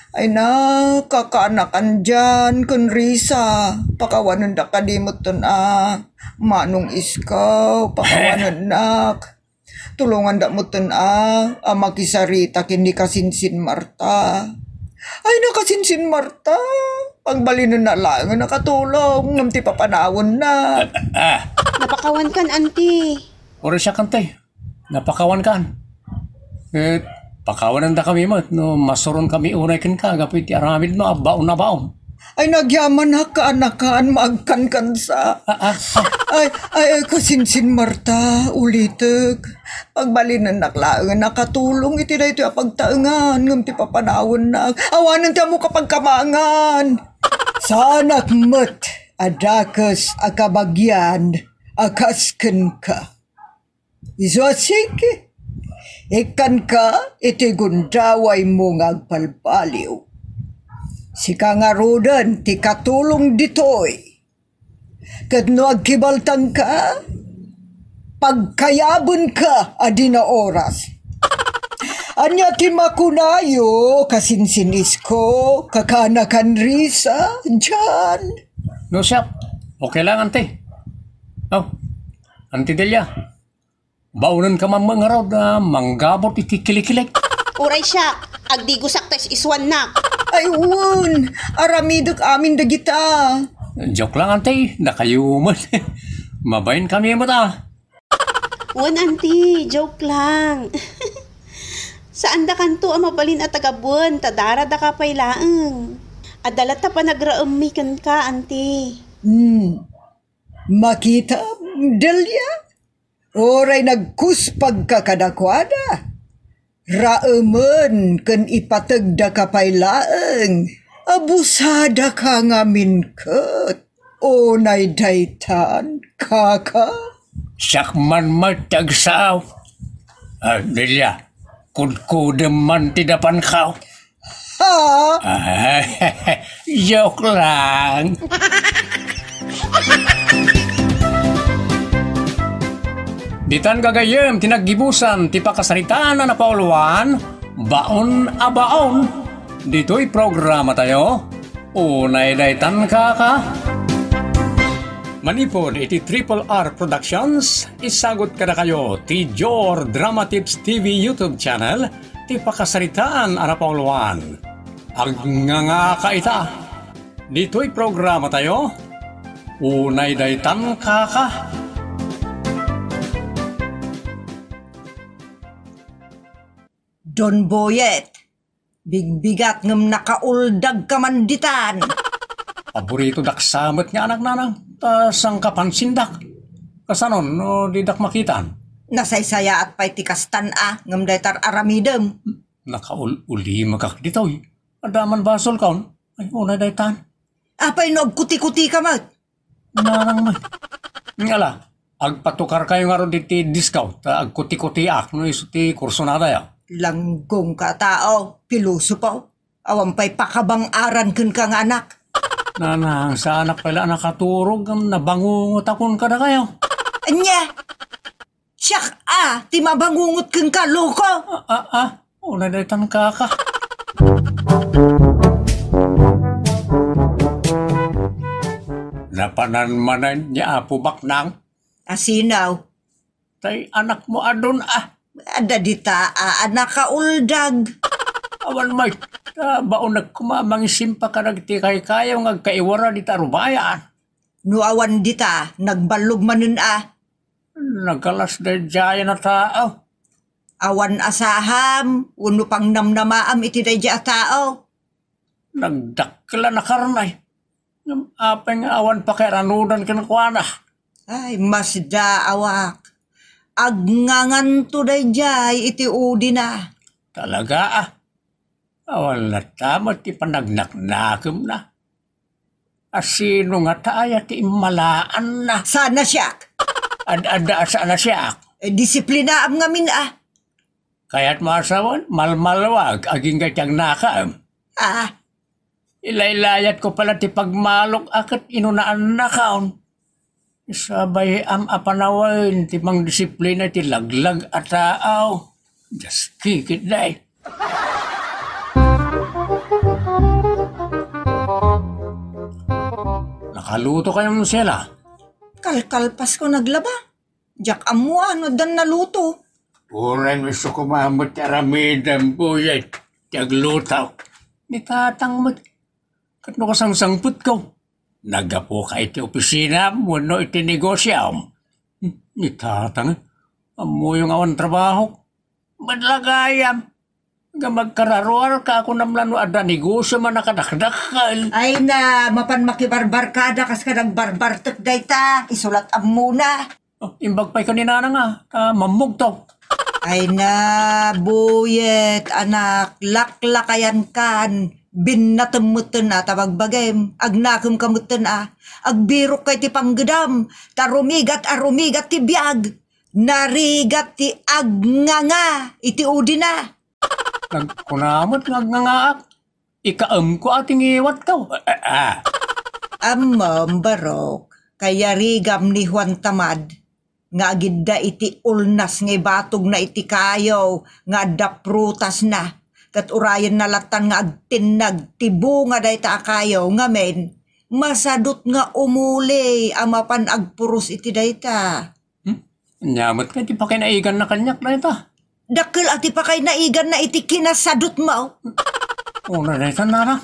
Ay, nakakaanakan dian ken Risa, pakawanendak kadi metten a, Manong Isko, pakawanennak. Tulonganda metten a, a makisarita ken ni Kasinsin Marta. Ay, na Kasinsin Marta, pagbalinenna laengen a katulong ngem ti papanawenna. Ah, ah. Napakawankan, anti. Uray siak, anti. Napakawankan. Eh, pakawanandakami met no masuronkami unay kenka gapu iti aramidmo a baon a baon. Ay, nagyamanak, kaanakan, maagkankansa. Ah, ah, ah. Ay, ay, ay, Kasinsin Marta, ulitek. Pagbalinennak laengen a katulong iti daytoy a pagtaengan, ngem ti papanawennak, awanen ti ammok a pagkamangan. Saanak met a dakes a kabagian a kas kenka. Isu a sige, ikkanka iti gundawaymo nga agbalbaliw. Sika ngaruden ti katulong ditoy. Ket no agkibaltanka, pagkayabenka a dina oras. Ania ti makunayo, kasinsin Isko, kaka Anak Risa, dian? No, siak. Okay lang, ante. Oh, Ante Delia. Baonenka man ngarud a manggabut iti kilikilik. Uray siak, agdigosak ta is-isuannak. Ay, wen, aramidek amin dagita. Joke lang, ante, dakayo met. Mabain kami met, ah. Wen, ante, joke lang. Saandakanto a mabalin a tagabuen, ta daradaka pay laeng. Adda latta panagraemmi kenka, ante. Hmm. Makita, Delia? Uray nagkuspagka kadakuada, raemen ken ipategdaka pay laeng. Abusadaka ngamin ket. Unay daytan, kaka? Siak man met ti agsao. Ah, Delia, kudkudem man ti dapankaw. Ha? Ah, joke lang. Ditan gagayyem ti naggibusan ti pakasaritaan a napauluan, Baon a Baon. Ditoy programa tayo, Unay Daytan, kaka. Manipud iti Triple R Productions, isagut kadakayo ti Jor Drama Tips T V YouTube channel, ti pakasaritaan a napauluan. Agngangaak ita. Ditoy programa tayo, Unay Daytan, kaka. Don Boyet, bigbigat ngem nakauldag ka man ditan. Paborito dak sa met nga anak, nanang, ta saan ka pansindak? Kasanon no didak makitan? Nasaysayaat pay ti kastan a, ngem dayta aramidem. Nakaul-ulimagak ditoy. Adda man basolkaon. Ay, unay daytan. Apay no agkuti-kuti ka met? Nanang met. Ngala, agpatukarkayo ngarud iti discount, ta agkuti-kutiak no isu ti kursunada ya. Langgong ka a tao, pilosopo. Awan pay pakabang-aran kenka nga anak. Nanang, saanak pay la a nakaturog, ngem nabangungotakon kadakayo. Ania? Siak a ti mabangungot kenka, loko! Ah, ah, ah. Unay daytan, kaka. Napanan manen ni Apo Baknang. Asinaw? Tay anakmo a Don a. Adda dita a, a nakauldag. Awan met, ta baonek koma a mangisimpa kadagiti kaykayo nga agkaiwara dita rubayan. No awan dita, nagballog manen a. Nagalas daydiayen a tao. Awan a saham, wenno pangnamnamaam iti daydiay a tao. Nagdakkel a nakarnay. Ngem apay nga awan pakairanudan kenkuana? Ay, masdaawak. Agnganganto daydiay iti udina. Talaga a. Awan latta met ti panagnaknakemna. A sino ngata aya ti immalaanna? Saan a siak? Ad-adda a saan a siak. Eh, disiplinaam ngamin a. Kayatmo a sawen, malmalwag agingga ti agnakaem. Ah. Ilaylayatko pala ti pagmalok a ket inunaannakaon. Sabayam a panawen ti mangdisiplina iti laglag a tao. Dios, kikit day. Nakaluto kayo, Sela? Kalkalpasko naglaba. Diak ammo a no addan naluto. Uray no isu koma met ti aramidem, Boyet, ti agluto. Ni tatang met, ket no kasangsangpetko, naggapuka iti opisina wenno iti negosiom. Ni tatang, ammoyo nga awan trabaho. Madlagayam. Nga magkararuar ka, kunam la no adda negosio man a kadakdakkel. Ay na, mapan makibarbarkada kas kadagbarbartek dayta, isu lat ammona. Oh, imbag pay ken ni nanang a, ta mammugto. Ay na, Boyet, anak, laklakayan kan, binnatem metten a ta bagbagem, agnakem ka metten a, agbirok kay ti panggedam, ta rumigat a rumigat ti biag, narigat ti agnganga iti udina. Nagkuna met nga agngangaak, ikaemko a ti ngiwatko. Ah, ah. Ammom, barok, kayarigam ni Juan Tamad. nga agidda iti ulnas nga ibatogna iti kayo nga adda prutasna, ket urayenna lattan nga agtinnag ti bunga dayta a kayo, ngamin, masadut nga umuli a mapan agpuros iti dayta. Hmm? Ania met nga ti pakainaiganna kaniak dayta? Dakkel a ti pakainaiganna iti kinasadutmo. Una dayta, nana?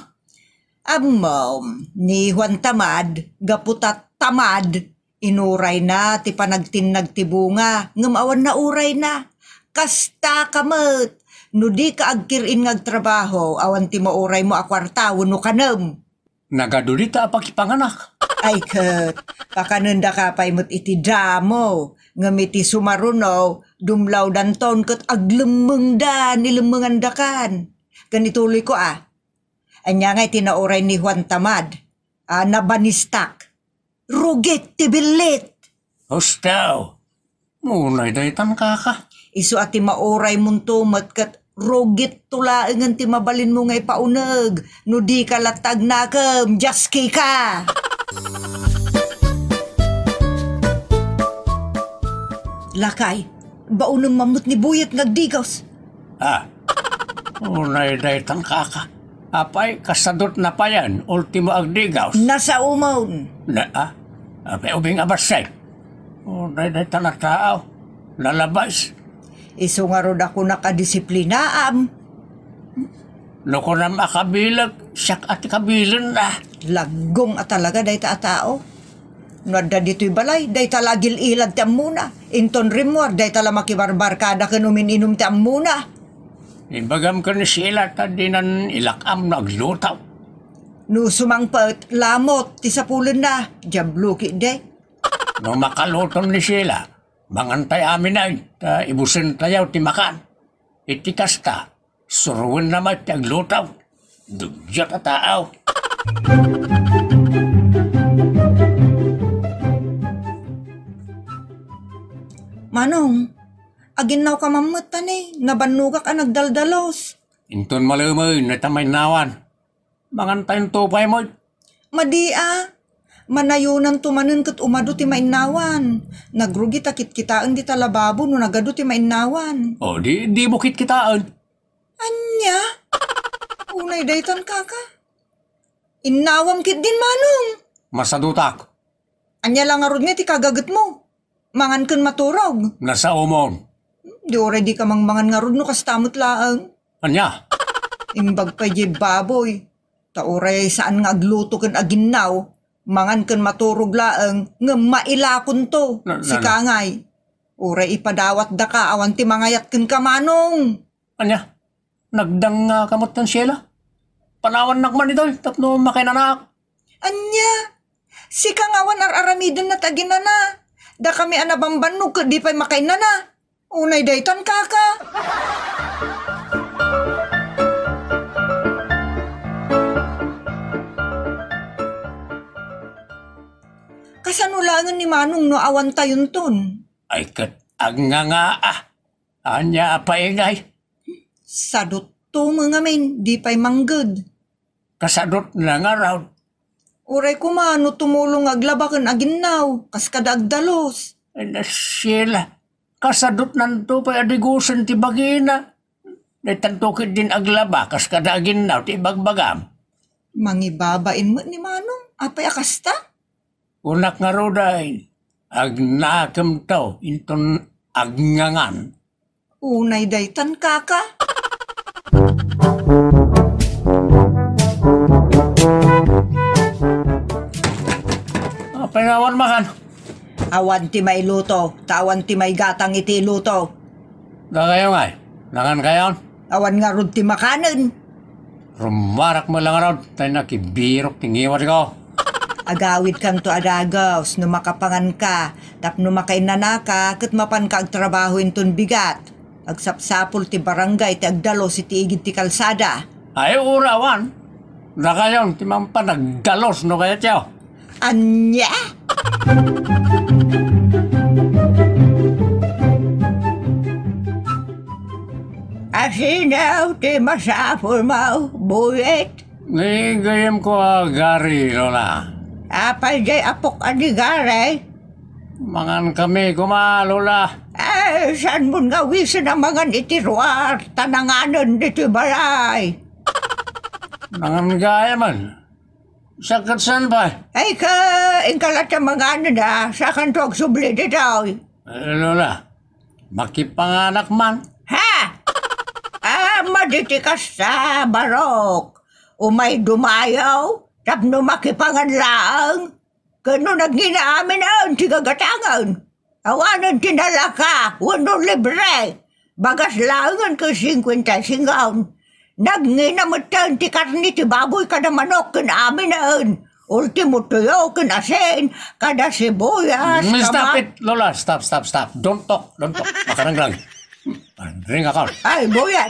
Ammom, ni Juan Tamad, gapu ta tamad, inurayna ti panagtinnag ti bunga, ngem awan naurayna. Kasta ka met, no di ka agkir-in nga agtrabaho, awan ti mauraymo a kuarta wenno kanem. Nagadu dita a pakipanganak. Ay ket, pakanendaka pay met iti damo, ngem iti sumaruno, dumlawdanton ket aglemmengda ni lemmengandakan. Ken ituloyko a, ania nga iti nauray ni Juan Tamad a nabanistak? Rugit ti billit. Husto! Unay daytan, kaka. Isu a ti mauraymonto met ket rugitto laengen ti mabalinmo nga ipauneg no di ka latta agnakem, Jaskika! Lakay, baonem man met ni Buyet nga agdigos. Ah, unay daytan, kaka. Apay, kasadutna payen, ultimo agdigaw. Nasaomon. Na, ah? Apay, ubing a bassit. Unay daytan a tao. Nalabas. Isu ngarud a kunak a disiplinaam. No kunam a kabilek, siak a ti kabilenna. Laggong a talaga dayta a tao. No adda ditoy balay, dayta la agil-ilad ti ammona. Inton rimmuar, dayta la makibarbarkada ken umin-inum ti ammona. Ibagam ken ni Sheila ta dinan ilak-am no agluto. No sumangpet, lamot ti sapulenna. Diablo ketdi. No makaluton ni Sheila, mangantay amin ay, ta ibusentayo ti makan. Iti kasta, suruenna met ti agluto. Dugyot a tao. Manong, aginnawka man met ta ni, nabannogak a nagdaldalos. Inton malemen, dayta mainnawan. Mangantayonto pay met. Madi a. Manayonanto manen ket umadu ti mainnawan. Nagrugi ta kitkitaen dita lababo no nagadu ti mainnawan. O, di, dimo kitkitaen. Ania? Unay daytan, kaka. Innawam ketdin, manong. Masadutak. Ania la ngarud nga ti kagagetmo? Mangan ken maturog. Nasaomon. Di uray dika mangmangan ngarud no kasta met laeng. Ania? Imbag pay diay baboy. Ta uray saan nga agluto ken aginnaw, mangan ken maturog laeng, ngem mailakonto. Na, na, sika ngay. Uray ipadawatdaka, awan ti mangayat kenka, manong. Ania? Nagdangngaka met ken Sheila? Panawannak man ditoy tapno makainanaak. Ania? Sika nga awan ar-aramidenna ti aginana. Dakami a nabambannog ket di pay makainana. Unay daytan, kaka. Kasano laengen ni manong no awantayonton? Ay ket agngangaa. Ania a paingay? Sadutto met ngamin, di pay mangged. Kasadutna ngarud. Uray koma no tumulong nga aglaba ken aginnaw, kas kada agdalus. Ay, na Sheila, kasadutnanto pay a digusen ti bagina. Daytanto ketdin aglaba, kas kada aginnaw ti ibagbagam. Mangibabain met ni manong, apay a kasta? Kunak ngarud ay, agnakemto inton agngangan. Unay daytan, kaka. Apay nga awan makan? Awan ti mailuto, ta awan ti maigatang iti iluto. Dakayo ngay, nangankayon? Awan ngarud ti makanen. Rumarak met la ngarud, tay nakibirok ti ngiwatko. Agawidkanto a dagus no makapanganka, tapno makainanaka ket mapanka agtrabaho inton bigat. Agsapsapul ti barangay ti agdalus iti igid ti kalsada. Ay, ura awan. Dakayon ti mangpan agdalus no kayatyo. Ania? Asino ti masapulmo, Buyet? Ni gayyemko a Gary, Lola. Apay diay apok a ni Gary? Mangan kami koma, Lola. Eh, saan mon nga awisen a mangan iti ruar, ta nanganen ditoy balay? Nangan gayam. Siak ket saan pay? Ay ka, inka latta manganen a, sakanto agsubli ditoy. Eh, Lola, makipanganak man. Ha? Ah, maditi kasta, Barok. Umay dumayo, tapno makipangan laeng. Ken no nagngina amin a ti gagatangen, awanen ti nalaka wenno libre. Bagas laengen ken singkuenta singko. Nagngina metten ti karne ti baboy kada manok ken aminen. Ultimo tuyo ken asin, kada sibuyas, Mm, stop kama- it, Lola. Stop, stop, stop. Don't talk, don't talk. Makaranggang. Ring account. Ay, Buyet.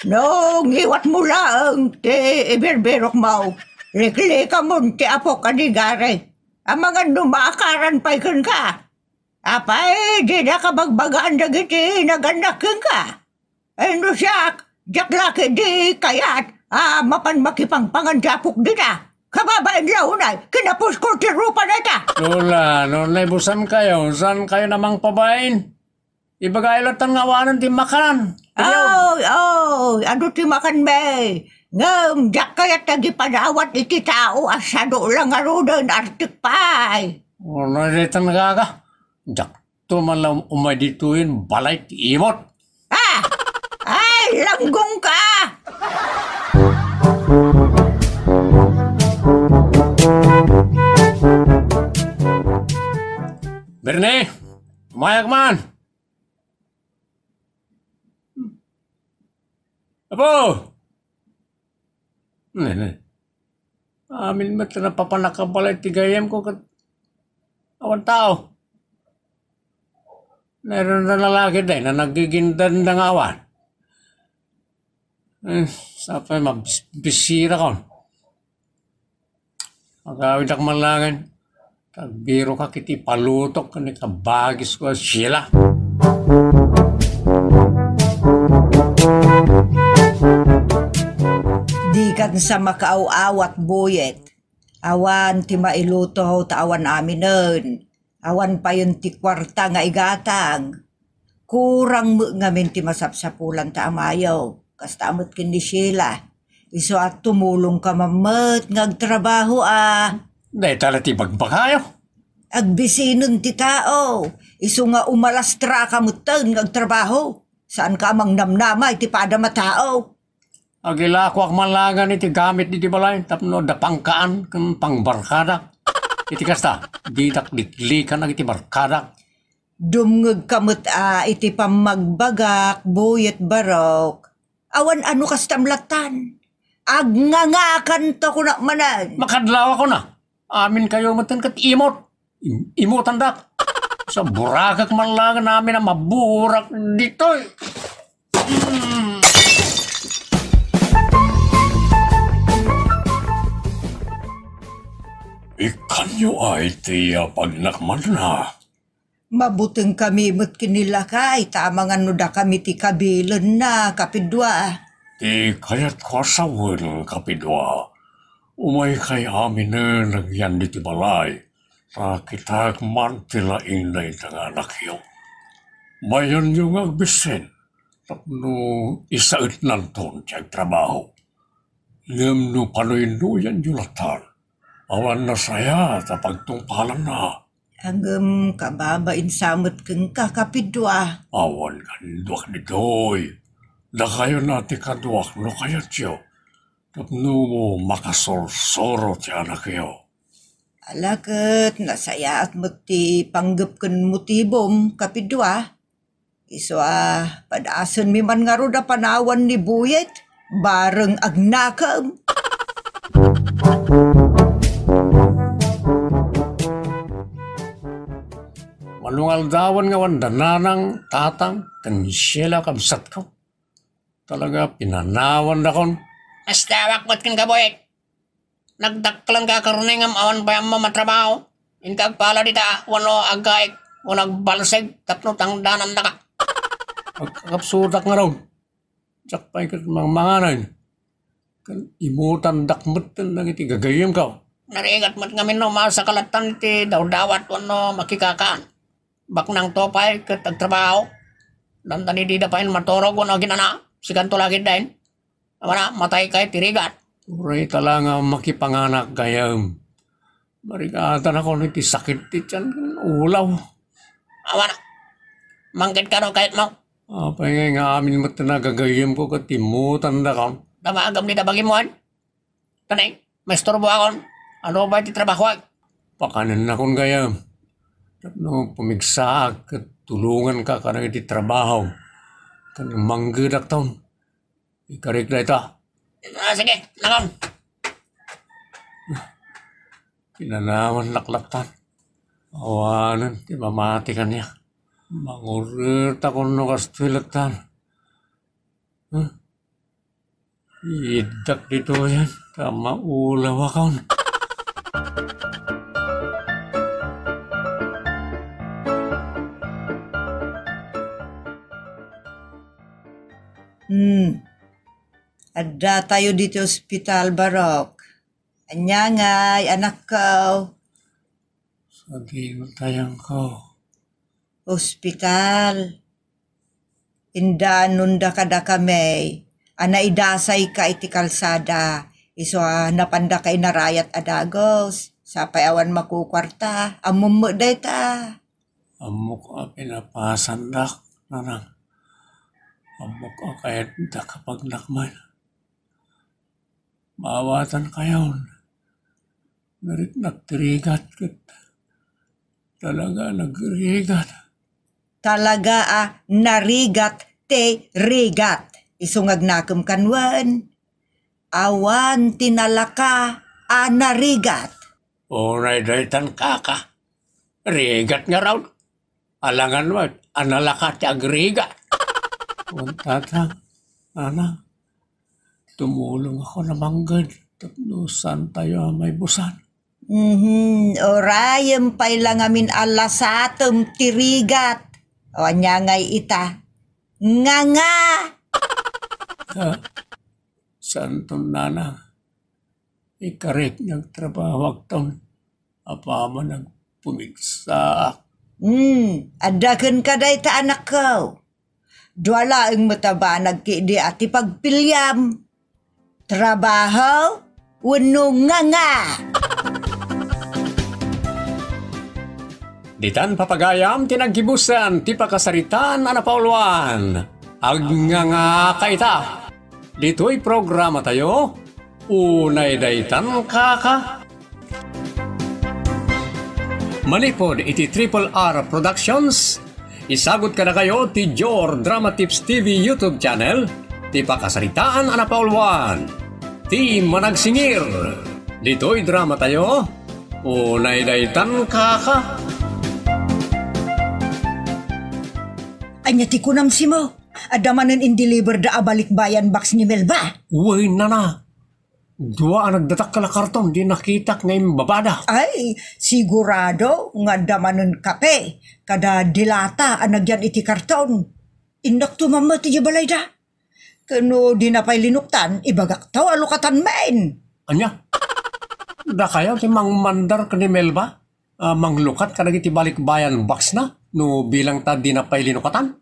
No, ngiwat mo laeng ti ibirbirok mo. Liklikamon ti apok a ni Gary. Amangan no maakaran pay kenka. Apay, dida kabagbagaan dagiti nagannak kenka. Ay, no siak, diak la ketdi kayat a mapan makipangpangan ti apok dita. Kababain la unay, kinapusko ti rupa dayta. Lola, no naibusan kayo, saan kayo na mangpabain? Ibagayo latta nga awanen ti makanan. Oy, oy, adu ti makanmi? Ngem diak kayat nga ipadawat iti tao a sado la ngaruden, artek pay. Wala dayta nagaga. Diakto man la umay ditoyen balay ti imot. Ah! Ay, langgongka! Bernie, umayak man. Apo! Ne, ne. Amin met napapanakabalay ti gayyemko ket awan tao. Nairon da lalaki day na nagigindanda nga awan. Eh, sapay mabis-, bisirakon. Agawidak man laengen. Agbirokak iti palutok ken ni kabagisko a Sheila. Dikan sa makaaw-awat, Buyet. Awan ti mailuto ta awan aminen. Awan payen ti kuarta nga igatang. Kurang met ngamin ti masapsapulanta a mayo. Kasta met ken ni Sheila. Isu a tumulongka man met nga agtrabaho a. Dayta la ti bagbagayo. Agbisinen ti tao. Isu nga umalastraka metten nga agtrabaho. Saanka a mangnamnama iti padam a tao. Agilakoak man laengen iti gamit iti balay tapno adda pangkaan ken pangbarkadak. Iti kasta, didak liklikan dagiti barkadak. Dumngegka met a iti pammagbagak, Buyet Barok. Awan a no kastam lattan. Agngangakanto kunak manen. Makadlawakon a. Aminkayo metten ket imot. Im-, imotandak. Sa burakek man laengen amin a maburak ditoy. Hmm. Ikkanyo ay ti apagnamanna. Mabutengkami met ken ni lakay, ta amangan no dakami ti kabilenna, kapidua. Ti kayatko a sawen, kapidua, umaykay aminen agyan ditoy balay, ta kitaek man ti laing dayta nga anakyo. Mayonyo nga agbisin tapno isaetnanton ti agtrabaho. Ngem no panuy-nuyanyo lattan, awan nasayaat a pagtungpalanna. Ngem kababain sa met kenka, kapidua. Awan kaduak ditoy. Dakayo na ti kaduak no kayatyo. Tapno makasursuro ti anakyo. Ala ket nasayaat met ti panggep ken motibom, kapidua. Isu a, padasenmi man ngarud a panawan ni Buyet, bareng agnakem. Manungaldawan nga awan da nanang, tatang, ken Sheila, kabsatko. Talaga, pinanawandakon. Mastawak met kenka, Buyet. Nagdakkelenka karne ngem awan pay ammo matrabaho. Inka agpala dita, wenno aggaik, wenno agbalseg tapno tangdanandaka. Agkakapsutak ngarud. Diak pay ket mangmanganen. Ken imotandak metten dagiti gagayyemko. Narigat met ngamin no umasa ka lattan iti dawdawat wenno makikakaan. Baknangto pay ket agtrabaho. Dandani dida pay maturog wenno aginana. Sikanto la ketdin. Awan a, matay kay ti rigat. Uray ta la nga makipanganak gayam. Marigatanakon iti sakit ti tiyan ken ulaw. Awan a. Mangkit kano kayatmo. Apay ngay nga amin met ti nagagayemko ket immutandakon. Damagem dita bagimon. Tanay, maisturboakon. Adu pay ti trabahoak. Pakanennakon gayam. Tapno pumigsaak ket tulonganka kadagiti trabaho. Ken manggedak ton. Ikarik dayta. Ah, sige, nakon. Kinanawan laklatan. Awanen ti mamati kaniak. Mangurreta kunno kastoy lattan. Huh? Iddak ditoyen, ta maulawakon. Hmm. Adda tayo ditoy ospital, Barok. Ania ngay, anakko? Sadino tayangko? Ospital. Indanonda kadakami a naidasayka iti kalsada, isu a napandaka inarayat a dagus. Sapay awan makukuarta. Ammom met dayta. Ammok a pinapasandak, nanang. Ammok a kayatda kapagnak man. Maawatankayon. Nariknak ti rigat ket talaga a nagrigat. Talaga a narigat ti rigat. Isu nga agnakem kanwen. Awan ti nalaka a narigat. Unay daytan, kaka. Rigat ngarud. Alangan met a nalaka ti agrigat. Wen, tata, nanang, tumulongakon a mangged tapno saantayo a maibusan. Mhm, urayem pay la ngamin a lasatem ti rigat. O, ania ngay ita? Nganga! Ah, saanton, nanang. Ikarik nga agtrabahoakton. Apaman agpumigsaak. Hmm, adda kenka dayta, anakko. Dua laeng met a banag ketdi a ti pagpiliam. Trabaho wenno nganga. Ditan papagayam ti naggibusan ti pakasaritaan a napauluan. Agngangaka ita. Ditoy programatayo, Unay daytan, kaka. Manipud iti Triple R Productions, isagut kadakayo ti Jor Drama Tips T V YouTube channel, ti pakasaritaan a napauluan, ti managsingir. Ditoy dramatayo, Unay daytan, kaka. Ania ti kunam, Simo? Adda manen indeliverda a balikbayan box ni Melba? Wen, nana. Dua a nagdadakkel a karton ti nakitak nga imbabada. Ay, sigurado nga adda manen kape kada dilata a nagyan iti karton. Indakto mamma ti balayda. Ken no dina pay linuktan, ibagakto a lukatan men. Ania? Dakayo ti mangmandar ken ni Melba a manglukat kadagiti balikbayan box na no bilang ta dina pay linukatan?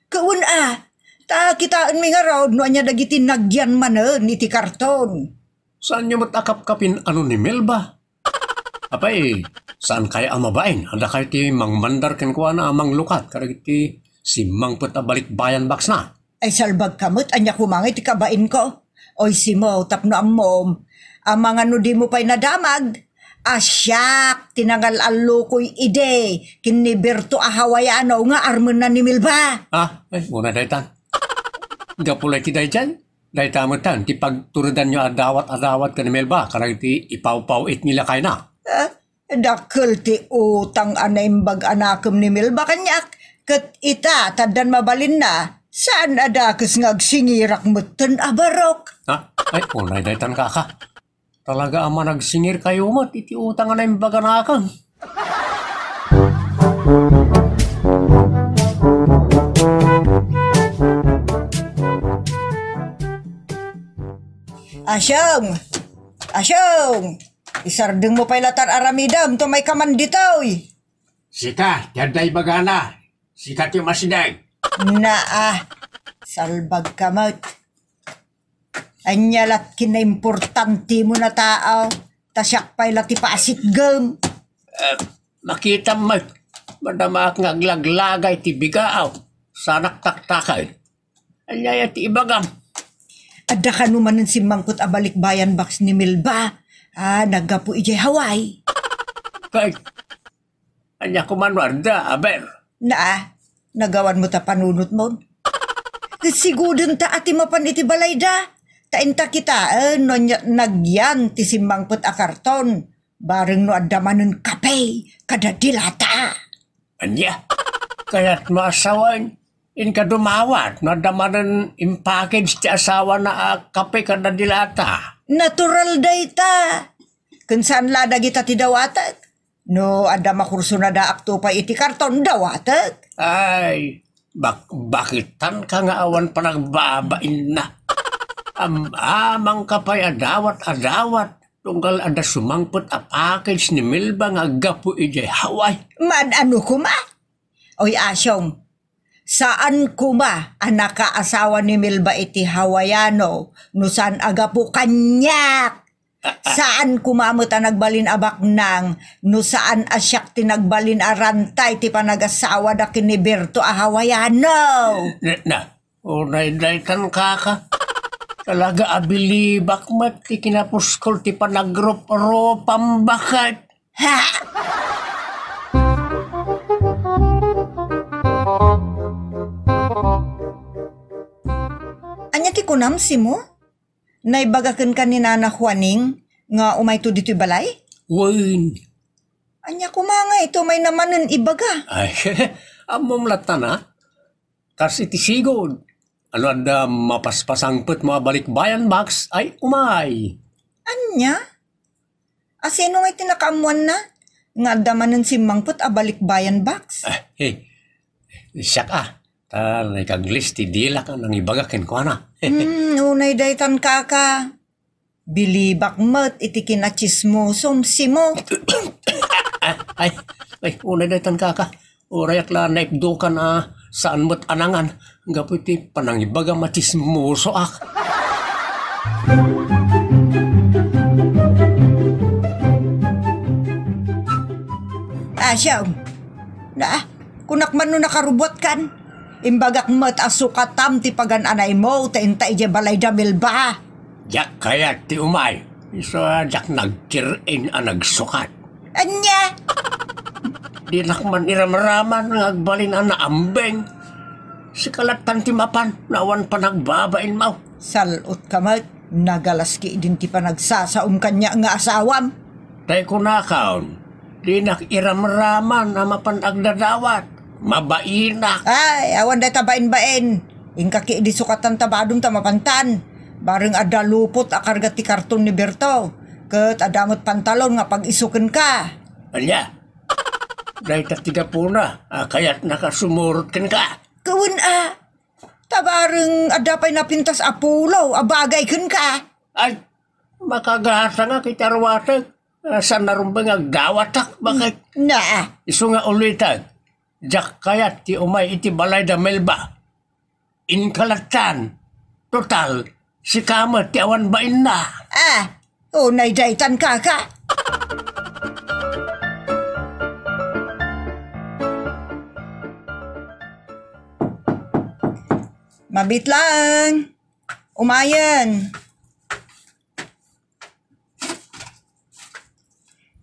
Kawen a, ta kitaenmi ngarud no ania dagiti nagyan manen iti karton. Saanyo met a kapkapin-ano ni Melba? Apay, saan kaya a mabain? Adda kayo ti mangmandar kenkuana a manglukat kadagiti simmangpet a balikbayan box na? Ay, salbagka met, ania koma ngay ti kabainko? Oy, Simo, tapno ammom, amangan no dimo pay nadamag, a siak ti nangal-allokoy idi ken ni Berto a Hawaiano nga armenna ni Melba. Ah, ay, una daytan. Gapu lay ti daydiay, dayta metten ti pagturedanyo a dawat a dawat ken ni Melba kadagiti ipawpaw-it ni lakayna. Ah, dakkel ti utang a naimbag a nakem ni Melba kaniak, ket ita, ta addan mabalinna, saan a dakes nga agsingirak metten a barok. Ha? Ay, unay daytan, kaka. Talaga a managsingirkayo met iti utang a naimbag a nakem. Asyong! Asyong! Isardengmo pay latta aramidem, tumay ka man ditoy. Sika ti adda ibagana. Sika ti umasideg. Naa, salbagka met. Ania lat kinaimportantimo a tao, ta siak pay la ti pasitgem. Eh, makitam met, madamaak nga aglaglagay ti bigaaw, saanak taktaken. Ania aya ti ibagam? Adda kano manen simmangpet a balikbayan box ni Melba a naggapu idiay Hawaii? Kay, ania koma no adda, aber? Naa, nagawanmo ta panunotmon. Sigudenta a ti mapan iti balayda, ta inta kitaen no ania nagyan ti simmangpet a karton. Bareng no adda manen kape kada dilata. Ania? Kayatmo a sawen, inka dumawat no adda manen impackage ti asawana a kape kada dilata? Natural dayta. Ken saan la dagita ti dawatek. No adda makursunadaakto pay iti karton, dawatek. Ay, bak-, bakitanka nga awan panagbabainna. Am-, amangka pay a dawat a dawat. Tunggal adda sumangpet a package ni Melba nga aggapu idiay Hawaii. Maan-ano koma? Oy, Asyong, saan koma a nakaasawa ni Melba iti Hawaiano no saan a gapu kaniak? Saan koma met a nagbalin a baknang no saan a siak ti nagbalin a rantay ti panagasawada ken ni Berto a Hawaiano? Na, na, Unay daytan, kaka. Talaga a bilibak met ti kinapuskol ti panagrup-rupam, baket. Ha? Ania ti kunam, Simo? Naibaga kenka ni Nana Juaning nga umayto ditoy balay? Wen. Ania koma nga iti umayna manen ibaga? Ay, ammom latta na. Kas iti sigud, ano adda mapaspasangpetmo a balikbayan box, ay umay. Ania? A, sino nga iti nakaammoanna nga adda manen simmangpet a balikbayan box? Ah, eh, siak a. Ta naikaglis ti dilak a nangibaga kenkuana. Hmm, unay daytan, kaka. Bilibak met iti kinatsismosom, Simo. Ah, ay, ay, unay daytan, kaka. Urayak la naipdukan a saan met a nangan gapu iti panangibagam a tsismosoak. Asyam, na, kunak man no nakarubuatkan. Imbagak met a sukatam ti pagan-anaymo ta inta idiay balay da Melba. Diak kayat ti umay, isu a diak nagkir-in a nagsukat. Ania? Dinak man iramraman nga agbalin a naambeng. Sika lattan ti mapan, no awan panagbabainmo. Sal-otka met, nagalas ki idin ti panagsasaom kaniak nga asawam. Tay kunakon, dinak iramraman a mapan agdadawat. Mabainak. Ay, awan dayta bain-bain. Inka ki idi sukatan ta badom ta mapantan. Bareng adda lupot a karga ti karton ni Berto. Ket adda met pantalon nga pag-isu kenka. Ania? Dayta ti gapuna a kayatnaka sumurot kenka. Kawen a. Ta bareng adda pay napintas a pulo a bagay kenka. Ay, makagasangak iti aruatek. Ah, saan a rumbeng agdawatak, baket? Na. Isu nga ulitek, diak kayat ti umay iti balay da Melba. Inka lattan. Total, sika met ti awan bainna. Ah, unay daytan, kaka. Mabit lang. Umayen.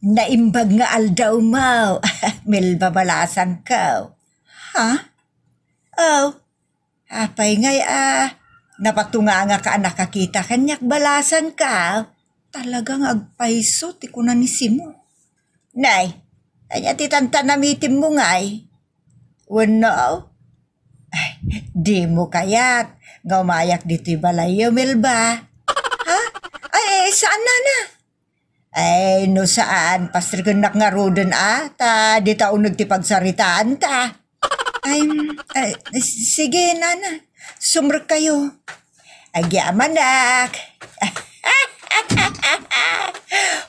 Naimbag nga aldawmo, Melba balasanko. Ha? Oh, apay ngay a, napatungangaka a nakakita kaniak balasanko. Talaga nga agpayso ti kuna ni Simo. Nay, ania ti tantanamitemmo ngay? Wenno, ay, dimo kayat nga umayak ditoy balayyo, Melba? Ha? Ay, eh, saan, nana? Ay, no saan, pastrikennak ngaruden a, ta dita uneg ti pagsaritaanta. Ay, mm, ay, s-, sige, nana. Sumrekkayo. Agyamanak.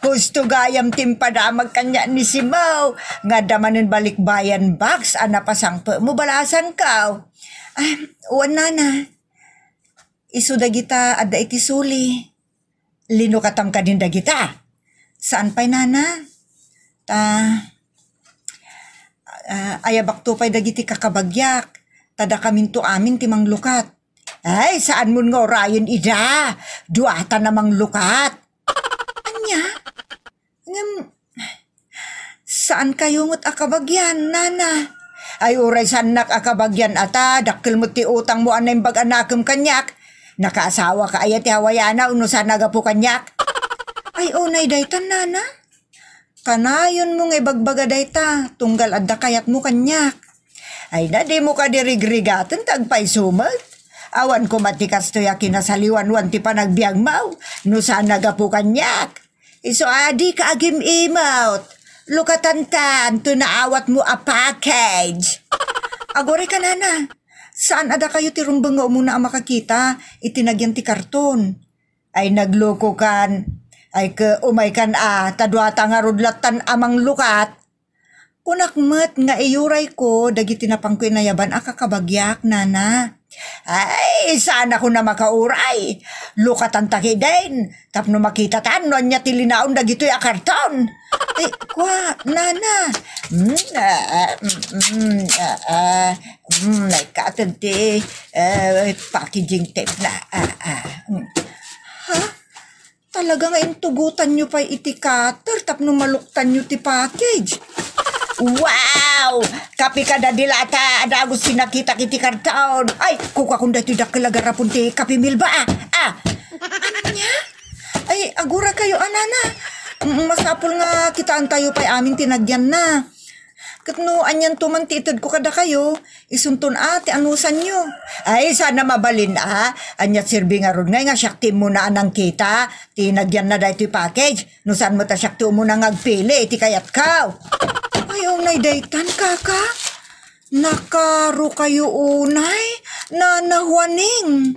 Husto gayam ti impadamag kaniak ni Simao, nga adda manen balikbayan box a napasangpetmo, balasangko. Ah, wen, nana. Isu dagita adda iti suli. Linukatam kadin dagita? Saan pay, nana. Ta, ah, ayabakto pay dagiti kakabagiak. Ta dakaminto amin ti manglukat. Ay, saanmon nga urayen ida. Duatan a manglukat. Ania? Ngem, saankayo met a kabagian, nana? Ay, uray saannak a kabagian ata, dakkel met ti utangmo a naimbag a nakem kaniak. Nakaasawaka aya ti hawayana wenno saan a gapu kaniak? Ay, unay daytan, nana. Kanayonmo nga ibagbaga dayta, tunggal adda kayatmo kaniak. Ay na, dimo kadi rigrigaten ta agpayso met. Awan koma ti kastoy a kinasaliwanwan ti panagbiagmo, no saan a gapu kaniak. Isu a dika agim-imot. Lukatantan ti naawatmo a package. Aguray ka, nana. Saan a dakayo ti rumbeng nga umuna a makakita iti nagyan ti karton? Ay, naglukokan. Ay, ke, umaykan a, ta duata ngarud lattan a manglukat. Kunak met nga iyurayko dagiti napangko inayaban a kakabagiak, nana. Ay, saanakon a makauray. Lukatanta kiden, tapno makitatan no ania ti linaon dagitoy a karton. Ay, kua, nana. Mm, ah, ah, mm, mm, ah, ah, mm, ay, katen ti, eh, packaging tape na. Ah, ah, mm. Ha? Talaga nga intugotanyo pay iti cutter tapno maluktanyo ti package. Wow! Kape kada dilata, adagus ti nakitak iti karton. Ay, kukakon daytoy dakkel a garapon ti Kape Milba, ah. Ah! Ania? Ay, agurakayo, a, nana. Mm, masapul nga kitaentayo pay amin ti nagyanna. Ket no anianto man ti itedko kadakayo, isunton a ti anusanyo. Ay, saan a mabalin a, ania ti serbi ngarud ngay nga siak ti immuna a nangkita ti nagyanna daytoy package, no saan met a siak ti umuna nga agpili iti kayatko. Ay, unay daytan, kaka. Nakarukayo unay, Nana Juaning.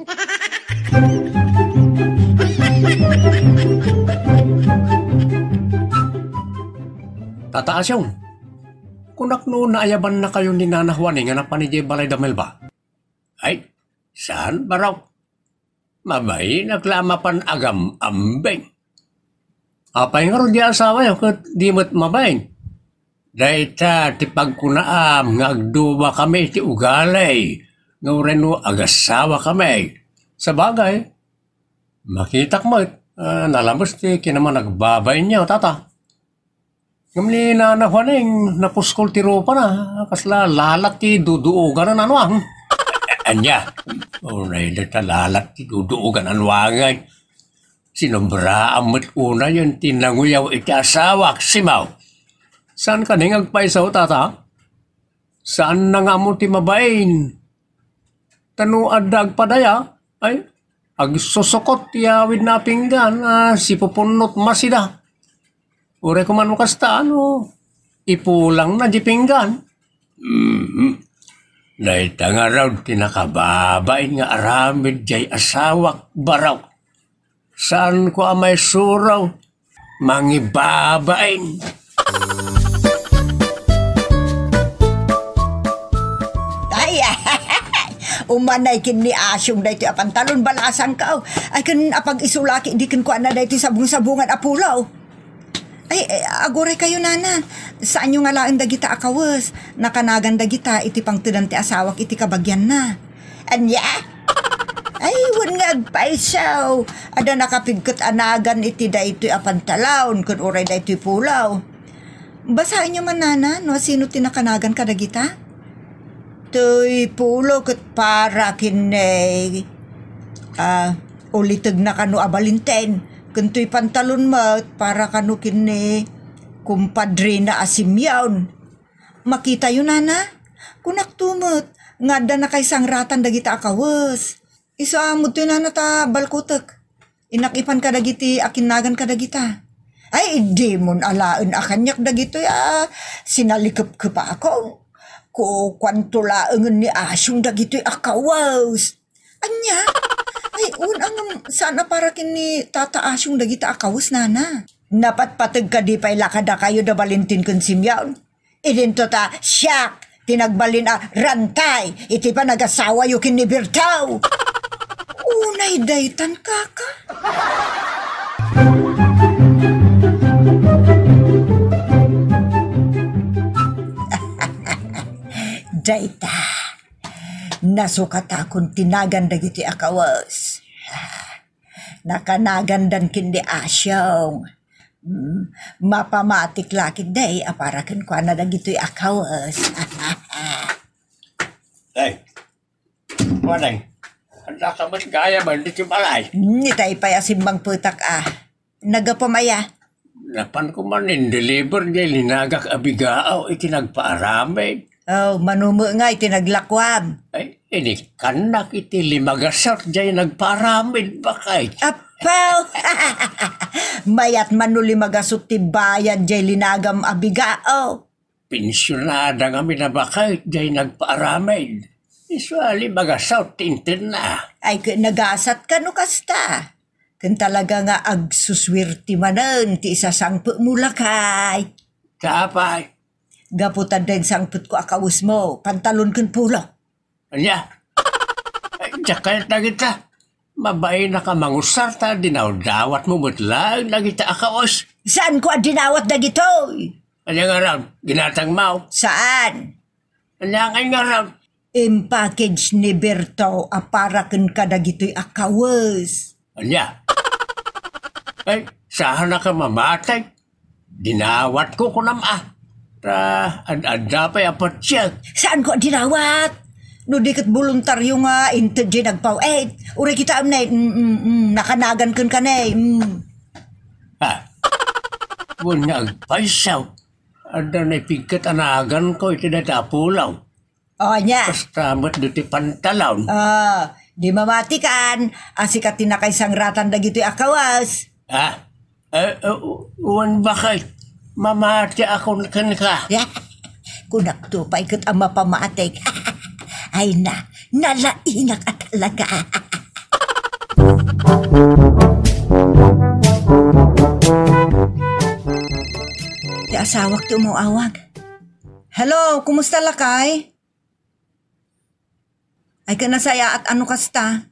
Tata Asyong, kunak no naayabannakayo ni Nana Juaning a napan idiay balay da Melba? Ay, saan, barok. Mabainak la a mapan agam-ambing. Apay ngarud ti asawayo ket di met mabain? Dayta ti pagkunaam nga agdubakami iti ugali nga uray no agasawakami. Sabagay, makitak met, ah, nalames ti kinamanagbabainnyo, tata. Ngem ni Nana Juaning, napuskol ti rupana, kasla lalat ti duduogan a nano, ah. Ania? Unay dayta lalat ti duduogan a nuangan. Sinobraan met unayen ti nanguyaw iti asawak, Simaw. Saan kadi nga agpayso, tata? Saanna nga ammo ti mabain. Ta no adda agpadaya, ay, agsusukot ti awidna a pinggan a sipupunnot masida. Uray koma no kasta, ano, ipulangna di pinggan. Mhm. Dayta ngarud ti nakababain nga aramid diay asawak, barok. Saanko a maisuro, mangibabain. Ay, umanay ken ni Asyong daytoy a pantalon, balasangko. Ay, ken apag-isulaki, di kenkuana daytoy sabong-sabongan a pulaw. Ay, eh, aguray kayo, nana. Saanyo nga laeng dagita a kawes. Nakanagan dagita iti pangtedan ti asawak iti kabagianna. Ania? Ay, wen nga agpayso. Adda nakapigket a nagan iti daytoy a pantalon, ken uray daytoy pulaw. Basaenyo man, nana, no asino ti nakanagan kadagita? Toy pulaw ket para ken ni, ah, ulitegna kano a Balinten, ken toy pantalon met para kano ken ni kumpadrina a Simeon. Makitayo, nana? Kunakto met nga adda nakaisangratan dagita a kawes. Isu a mudtoy, nana, ta balkutek. Innak-ipan kadagiti akinnagan kadagita. Ay, dimon alaen a kaniak dagitoy a sinalikepkepakon. Kukuanto laengen ni Asyong dagitoy a kawes. Ania? Ay, wen a ngem saan a para ken ni Tata Asyong dagita a kawes, nana. Napatpateg kadi pay la kadakayo da Valentin ken Simeon? Idinto ta siak ti nagbalin a rantay iti panagasawayo ken ni Berto. Unay daytan, kaka. Dayta, nasukatakon ti nagan dagiti a kawes. Nakanagandan ken ni Asyong. Hmm, mapamatik la ketdi a para kenkuana dagitoy a kawes. Ay, Manay, anda ka met gayam ditoy balay? Hmm, itay pay a simmangpetak a. Nagapam aya? Napan ko man in-deliver diay linagak a bigao iti nagpaaramid. Oh, mano met nga iti naglakuam? Ay, inikkannak iti lima gasut diay nagpaaramid, baket. Apaw! Mayat man no lima gasut ti bayad diay linagam a bigao. Pensionada ngamin a baket diay nagpaaramid. Isu a lima gasut ti intedna. Ay, ket nagasat kano kasta? Ken talaga nga agsusuerte manen ti isasangpetmo, lakay. Apay? Gapu ta dinsangpetko a kawesmo, pantalon ken polo. Ania? Ay, diak kayat dagita. Mabainak a mangusar ta dinawdawatmo met laeng dagita a kawes. Saanko a dinawat dagitoy? Ania ngarud, ginatangmo? Saan? Ania ngay ngarud? Impackage ni Berto a para ken kadagitoy a kawes. Ania? Ay, saan a ka mamati? Dinawatko, kunam a. Ta, ad-adda pay a patiek. Saanko a dinawat? No di ket boluntario nga inted diay nagpaw-et. Uray kitaem ne, mm, mm, mm, nakanagan kenka ne, mm. Ha? Wen nga agpayso. Adda ne pigket a naganko iti dayta a pulaw. O, ania? Kasta met ditoy pantalon. Ah, di mamatikan, a sika ti nakaisangratan dagitoy a kawes. Ah? Eh, eh, wen baket, mamatiakon kenka. Ya, kunakto pay ket a mapamatik. Ay na, nalainak a talaga. Ti asawak ti umaw-awag. Hello, kumusta, lakay? Ay, ket nasayaat a no kasta.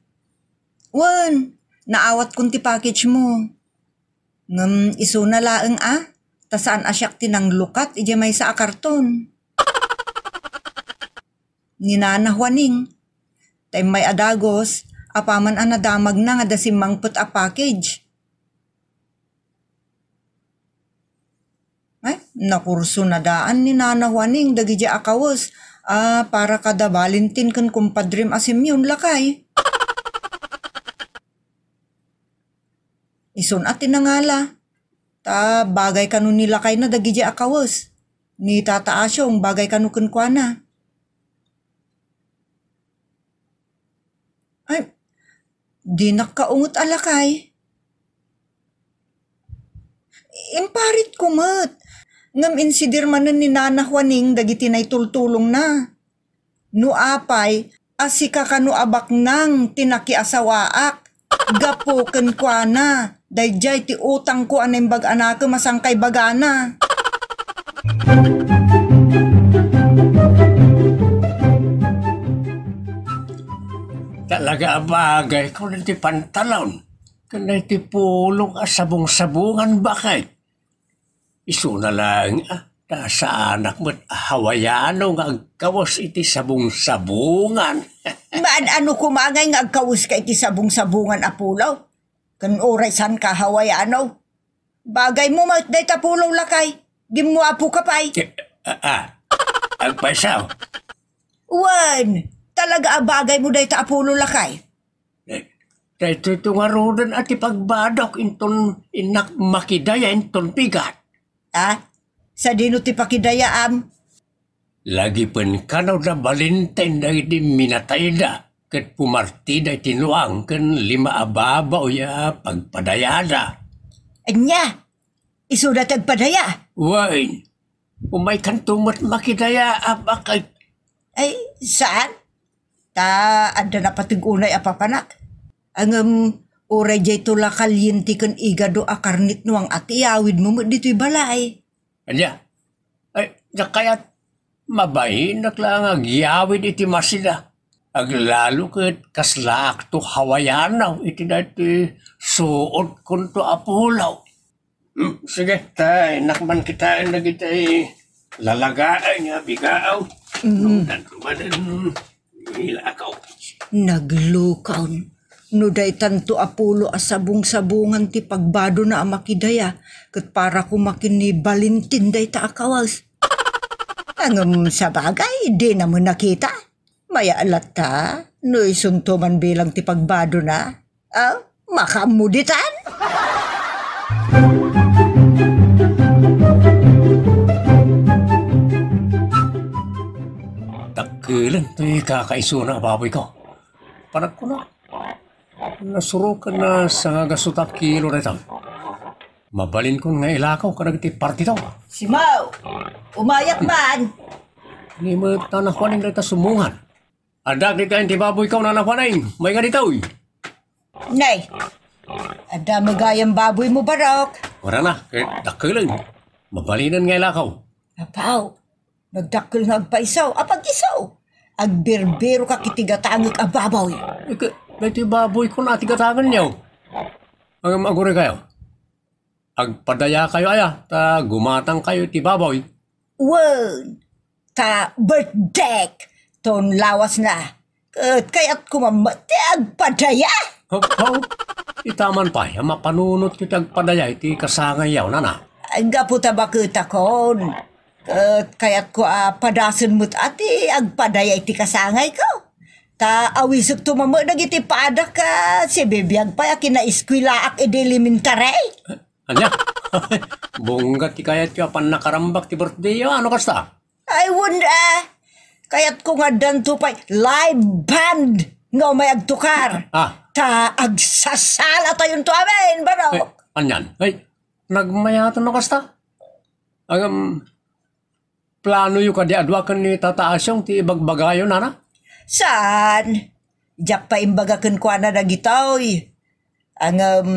Wen, naawatkon ti package mo. Ngem isuna laeng a, ta saan a siak ti nanglukat idiay maysa a karton. Ni Nana Juaning, ta immay a dagus, apaman a nadamagna nga adda simmangpet a package. Ay, nakursunadaan ni Nana Juaning dagidiay a kawes a para kada Valentin ken kumpadrem a Simeon, lakay. Isun a ti nangala, ta bagay kano ni lakayna dagidiay a kawes. Ni Tata Asyong, bagay kano kenkuana. Ay, dinak kaunget a lakay. Imparitko met. Ngem insidir manen ni Nana Juaning dagiti naitultulongna. No apay, a sika kano a baknang ti nakiasawaak, gapu kenkuana, daydiay ti utangko a naimbag a nakem a sangkay bagana. Talaga a bagay ko ti pantalon, ken ti pulong a sabong-sabongan, baket. Isuna laeng a, ta saanak met a Hawaiano nga agkawes iti sabong-sabongan. Maan-ano koma ngay nga agkaweska iti sabong-sabongan a pulaw? Ken uray saanka Hawaiano? Bagaymo met dayta pulaw, lakay. Dimmuapoka pay. Eh, ah, ah. Agpayso. Wen, talaga a bagaymo dayta a pulaw, lakay. Eh, daytoy to ngaruden a ti pagbadok inton innak makidaya inton bigat. Ah? Sadino ti pakidayaam? Lagipen kano da Valentin dagiti minatayda ket pumartida iti nuang ken lima a babaw ya pagpadayada. Ania? Isuda ti agpadaya? Wen, umaykanto met makidaya a baket. Ay, saan? Ta adda napateg unay a papanak. Ngem, Uray dayto la kaliente ken igado a karnit nuang a ti iyawidmo met ditoy balay. Ania? Ay, diak kayat. Mabainak la nga agyawid iti masida. Aglalo ket kaslaakto Hawaiano iti daytoy suodkonto a pulo. Hmm, sige, ta innak man kitaen dagiti lalagaen nga bigaaw. Mm. Naglukaon. No daytanto a pulo a sabong-sabongan ti pagbadona a makidaya, ket para koma ken ni Valentin dayta a kawes. Ngem sabagay, dina met nakita. Mayat latta, no isunto man bilang ti pagbadona. Ah, makaammo ditan? Dakkel ti kakaisuna a baboyko. Panagkuna, nasuroken a sangagasuta a kilo dayta. Mabalinkon nga ilakaw kadagiti partitaw. Simaw, umayat man. Ni met ta nakuanen dayta sumungan. Adda ditayen ti baboyko a nakuanen, maikaditoy. Nay, adda met gayam baboymo, Barok. Wara na, ket dakkelen. Mabalinen nga ilakaw. Apaw, nagdakkel nga agpaiso, apag-iso. Agbirbiroka iti gatangek a baboy. Ket, daytoy baboyko a ti gatangenyo. Ngem aguraykayo. Agpadayakayo aya, ta gumatangkayo iti baboy. Wen, ta birthday ton lawasna. Ket kayatko man met ti agpadaya. Haw, haw. Ita man pay a mapanunotyo ti agpadaya iti kasangayyo, nana. Gapu ta baketakon. Ket kayatko a padasen met a ti agpadaya iti kasangayko. Ta awisekto man met dagiti padak a sibibiag pay a kinaeskuelaak idi elementary. Ania? Bungga ti kayatyo a pannakarambak ti birthdayyo, ano kasta? Ay, wen, ah. Kayatko nga addanto pay live band nga umay agtukar. Ah. Ta agsasalatayon to amin, Barok. Ay, anian? Ay, nagmayaten no kasta? Agam, planoyo kadi a dua ken ni Tata Asyong ti ibagbagayo, nana? Saan? Diak pay imbaga kenkuana dagitoy. Ngem,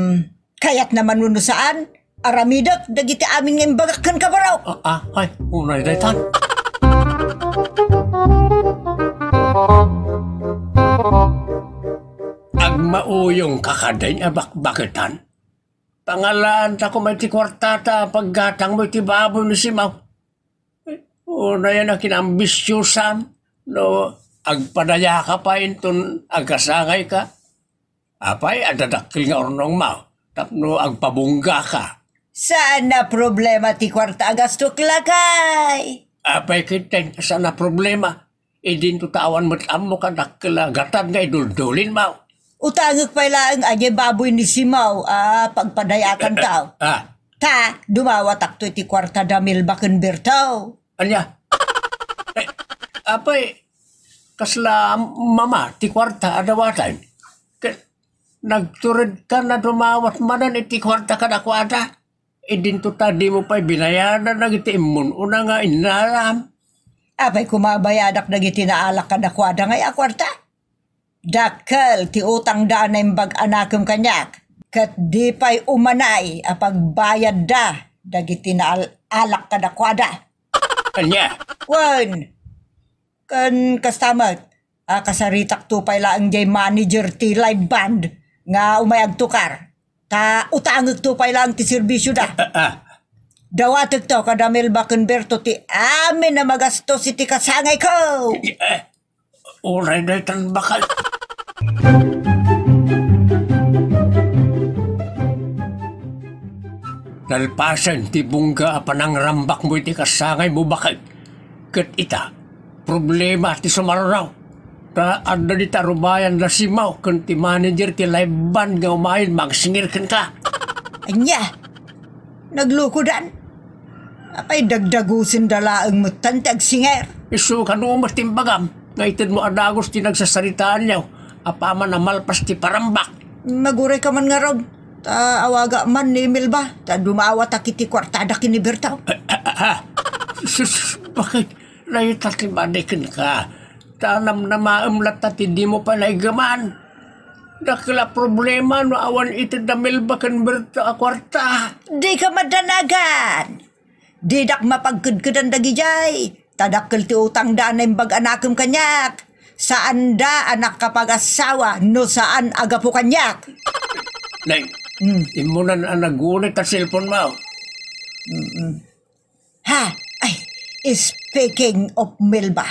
kayatna man wenno saan, aramidek dagiti amin nga imbagak kenka, Barok. Ah, ah, ay, unay daytan. Agmauyongka kadin a bakbaketan? Pangalaanta koma iti kuartata a paggatangmo iti baboy ni Simaw. Unayen a kinaambisiosam no agpadayaka pay inton agkasangayka. Apay, adda dakkel nga urnongmo tapno agpabunggaka. Saan a problema ti kuarta a gastok, lakay. Apay ketdin, saan a problema. Idinto ta awan met ammo kadakkel a gatad nga iduldulinmo. Utangek pay laeng a diay baboy ni Simaw a pagpadayakantaw. Ah. Ta, dumawatakto iti kuarta da Melba ken Berto. Ania? Eh, apay, kasla mama ti kuarta a dawatan? Ke-, nagturedka a dumawat manen iti kuarta kadakuada? Idinto ta dimo pay binayadan dagiti immun-una nga innalam. Apay koma a bayadak dagiti naalak kadakuada nga aya kuarta? Dakkel ti utangda a naimbag a nakem kaniak, ket di pay umanay a pagbayadda dagiti naal-alak kadakuada. Ania? Wen, ken kasta met, a, kasaritakto pay laeng diay manager ti live band nga umay agtukar. Ta utangekto pay laeng ti serbisioda. Ah, ah. Dawatekto kada Melba ken Berto ti amin a magastos iti kasangayko. Eh, uray daytan bakay. Nalpasen ti bungga a panangrambakmo iti kasangaymo bakay. Ket ita, problema ti sumaruraw. Ta adda dita rubayan da Simaw ken ti manager ti live band nga umayen mangsingir kenka. Ania? Naglukodan? Apay dagdagusenda laeng metten ti agsinger? Isu kano met ti imbagam nga itedmo a dagus ti nagsasaritaanyo apaman a malpas ti parambak. Magurayka man ngarud. Ta awagak man ni Melba, ta dumawatak iti kuartada ken ni Berto. Ah, ah, ah, ah. Sus, bakit? Dayta ti madi kenka. Ta namnamaem latta ti dimo pay naiggaman. Dakkel a problema no awan ited da Melba ken Berto a kuarta. Dika madanagan. Didak mapagkedkedan dagidiay. Ta dakkel ti utangda a naimbag a nakem kaniak. Saanda a nakapagassawa no saan a gapu kaniak. Nay, Hmm. immunan a nagunit a cellphone mo. Mm-mm. Ha? Ay, speaking of Melba,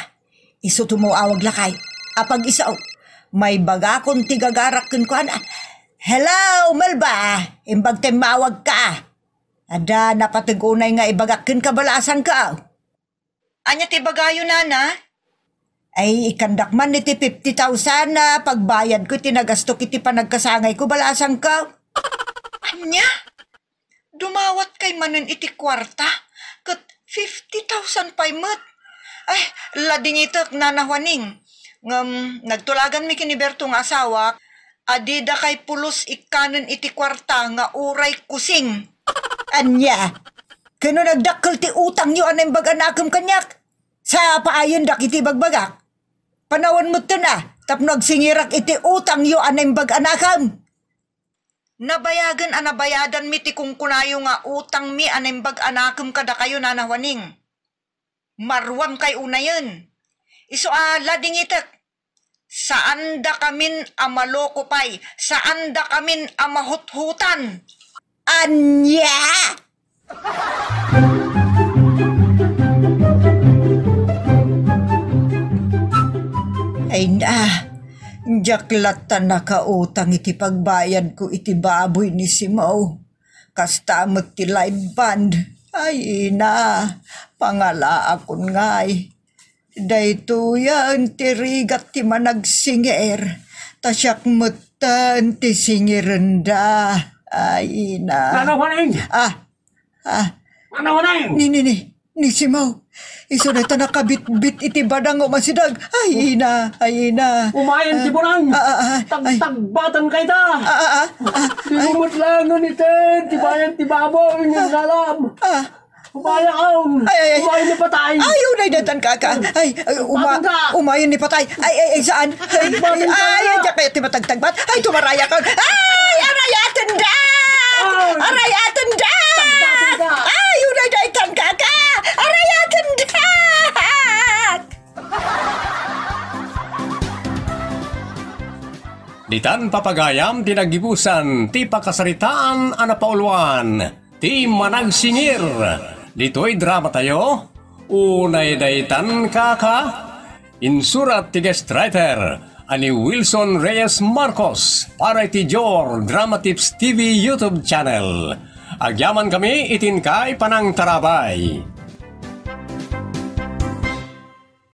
isu ti umawag lakay. Apag-isu, maibagakon ti gagarak kenkuana. Hello, Melba! Imbag ti immawagka. Adda napateg unay nga ibagak kenka, balasangko. Ania ti ibagayo, nana? Ay, ikandak man iti fifty thousand a pagbayadko iti nagastok iti panagkasangayko, balasangko. Ania? Dumawat kay manen iti kuarta, ket fifty thousand pay met. Ay, ladingitek, Nana Juaning. Ngem, nagtulaganmi ken ni Berto nga asawak, a dida kay pulos ikkanen iti kuarta nga uray kusing. Ania? Ken no nagdakkel ti utangyo a naimbag a nakem kaniak, sapaayendak iti ibagbagak. Panawen metten a, tapno agsingirak iti utangyo a naimbag a nakem. Nabayagen a nabayadanmi ti kunkunayo nga utangmi a naimbag a nakem kadakayo, Nana Juaning. Maruam kay unayen. Isu a ladingitek. Saandakamin a maloko pay. Saandakamin a mahuthutan. Ania? Ay na, diak latta nakautang iti pagbayadko iti baboy ni Simao. Kasta met ti live band. Ay, ina, pangalaakon ngay. Daytoyen ti rigat ti managsingir. Ta siak metten ti singirenda. Ay, ina. Nana Juaning! Ah, ah. Nana Juaning! Ni, ni, ni. Ni Simao. Isu dayta nakabitbit iti badang o masidag. Ay, ina, ay, ina. Umayen ti bunang. Ah, ah, ah, ay. Tagtagbatan kayta. Ah, ah, ah, ah, Di ay. mo met laengen iten ti bayad ti baboy nga inalam. Ah. Umayen. Ay, ay, ay. Umayen ni patay. Ay, unay daytan, kaka. Ay, ay, uma-, Tagbaten ka. umayen ni patay. Ay, ay, ay, saan? Ay, Tagbaten ka. ay, ay, diak kayat ti matagtagbat. Ay, tumarayakon. Ay, arayatendak! Ay. Arayatendak! Tagbaten ka. Ay, unay daytan, kaka. Arayatendak! Ditan papagayam ti naggibusan ti pakasaritaan a napauluan ti Managsingir. Ditoy dramatayo, Unay Daytan, Kaka. Insurat ti guest writer a ni Wilson Reyes Marcos para iti Jor Drama Tips T V YouTube channel. Agyaman kami iti inkay panangtarabay.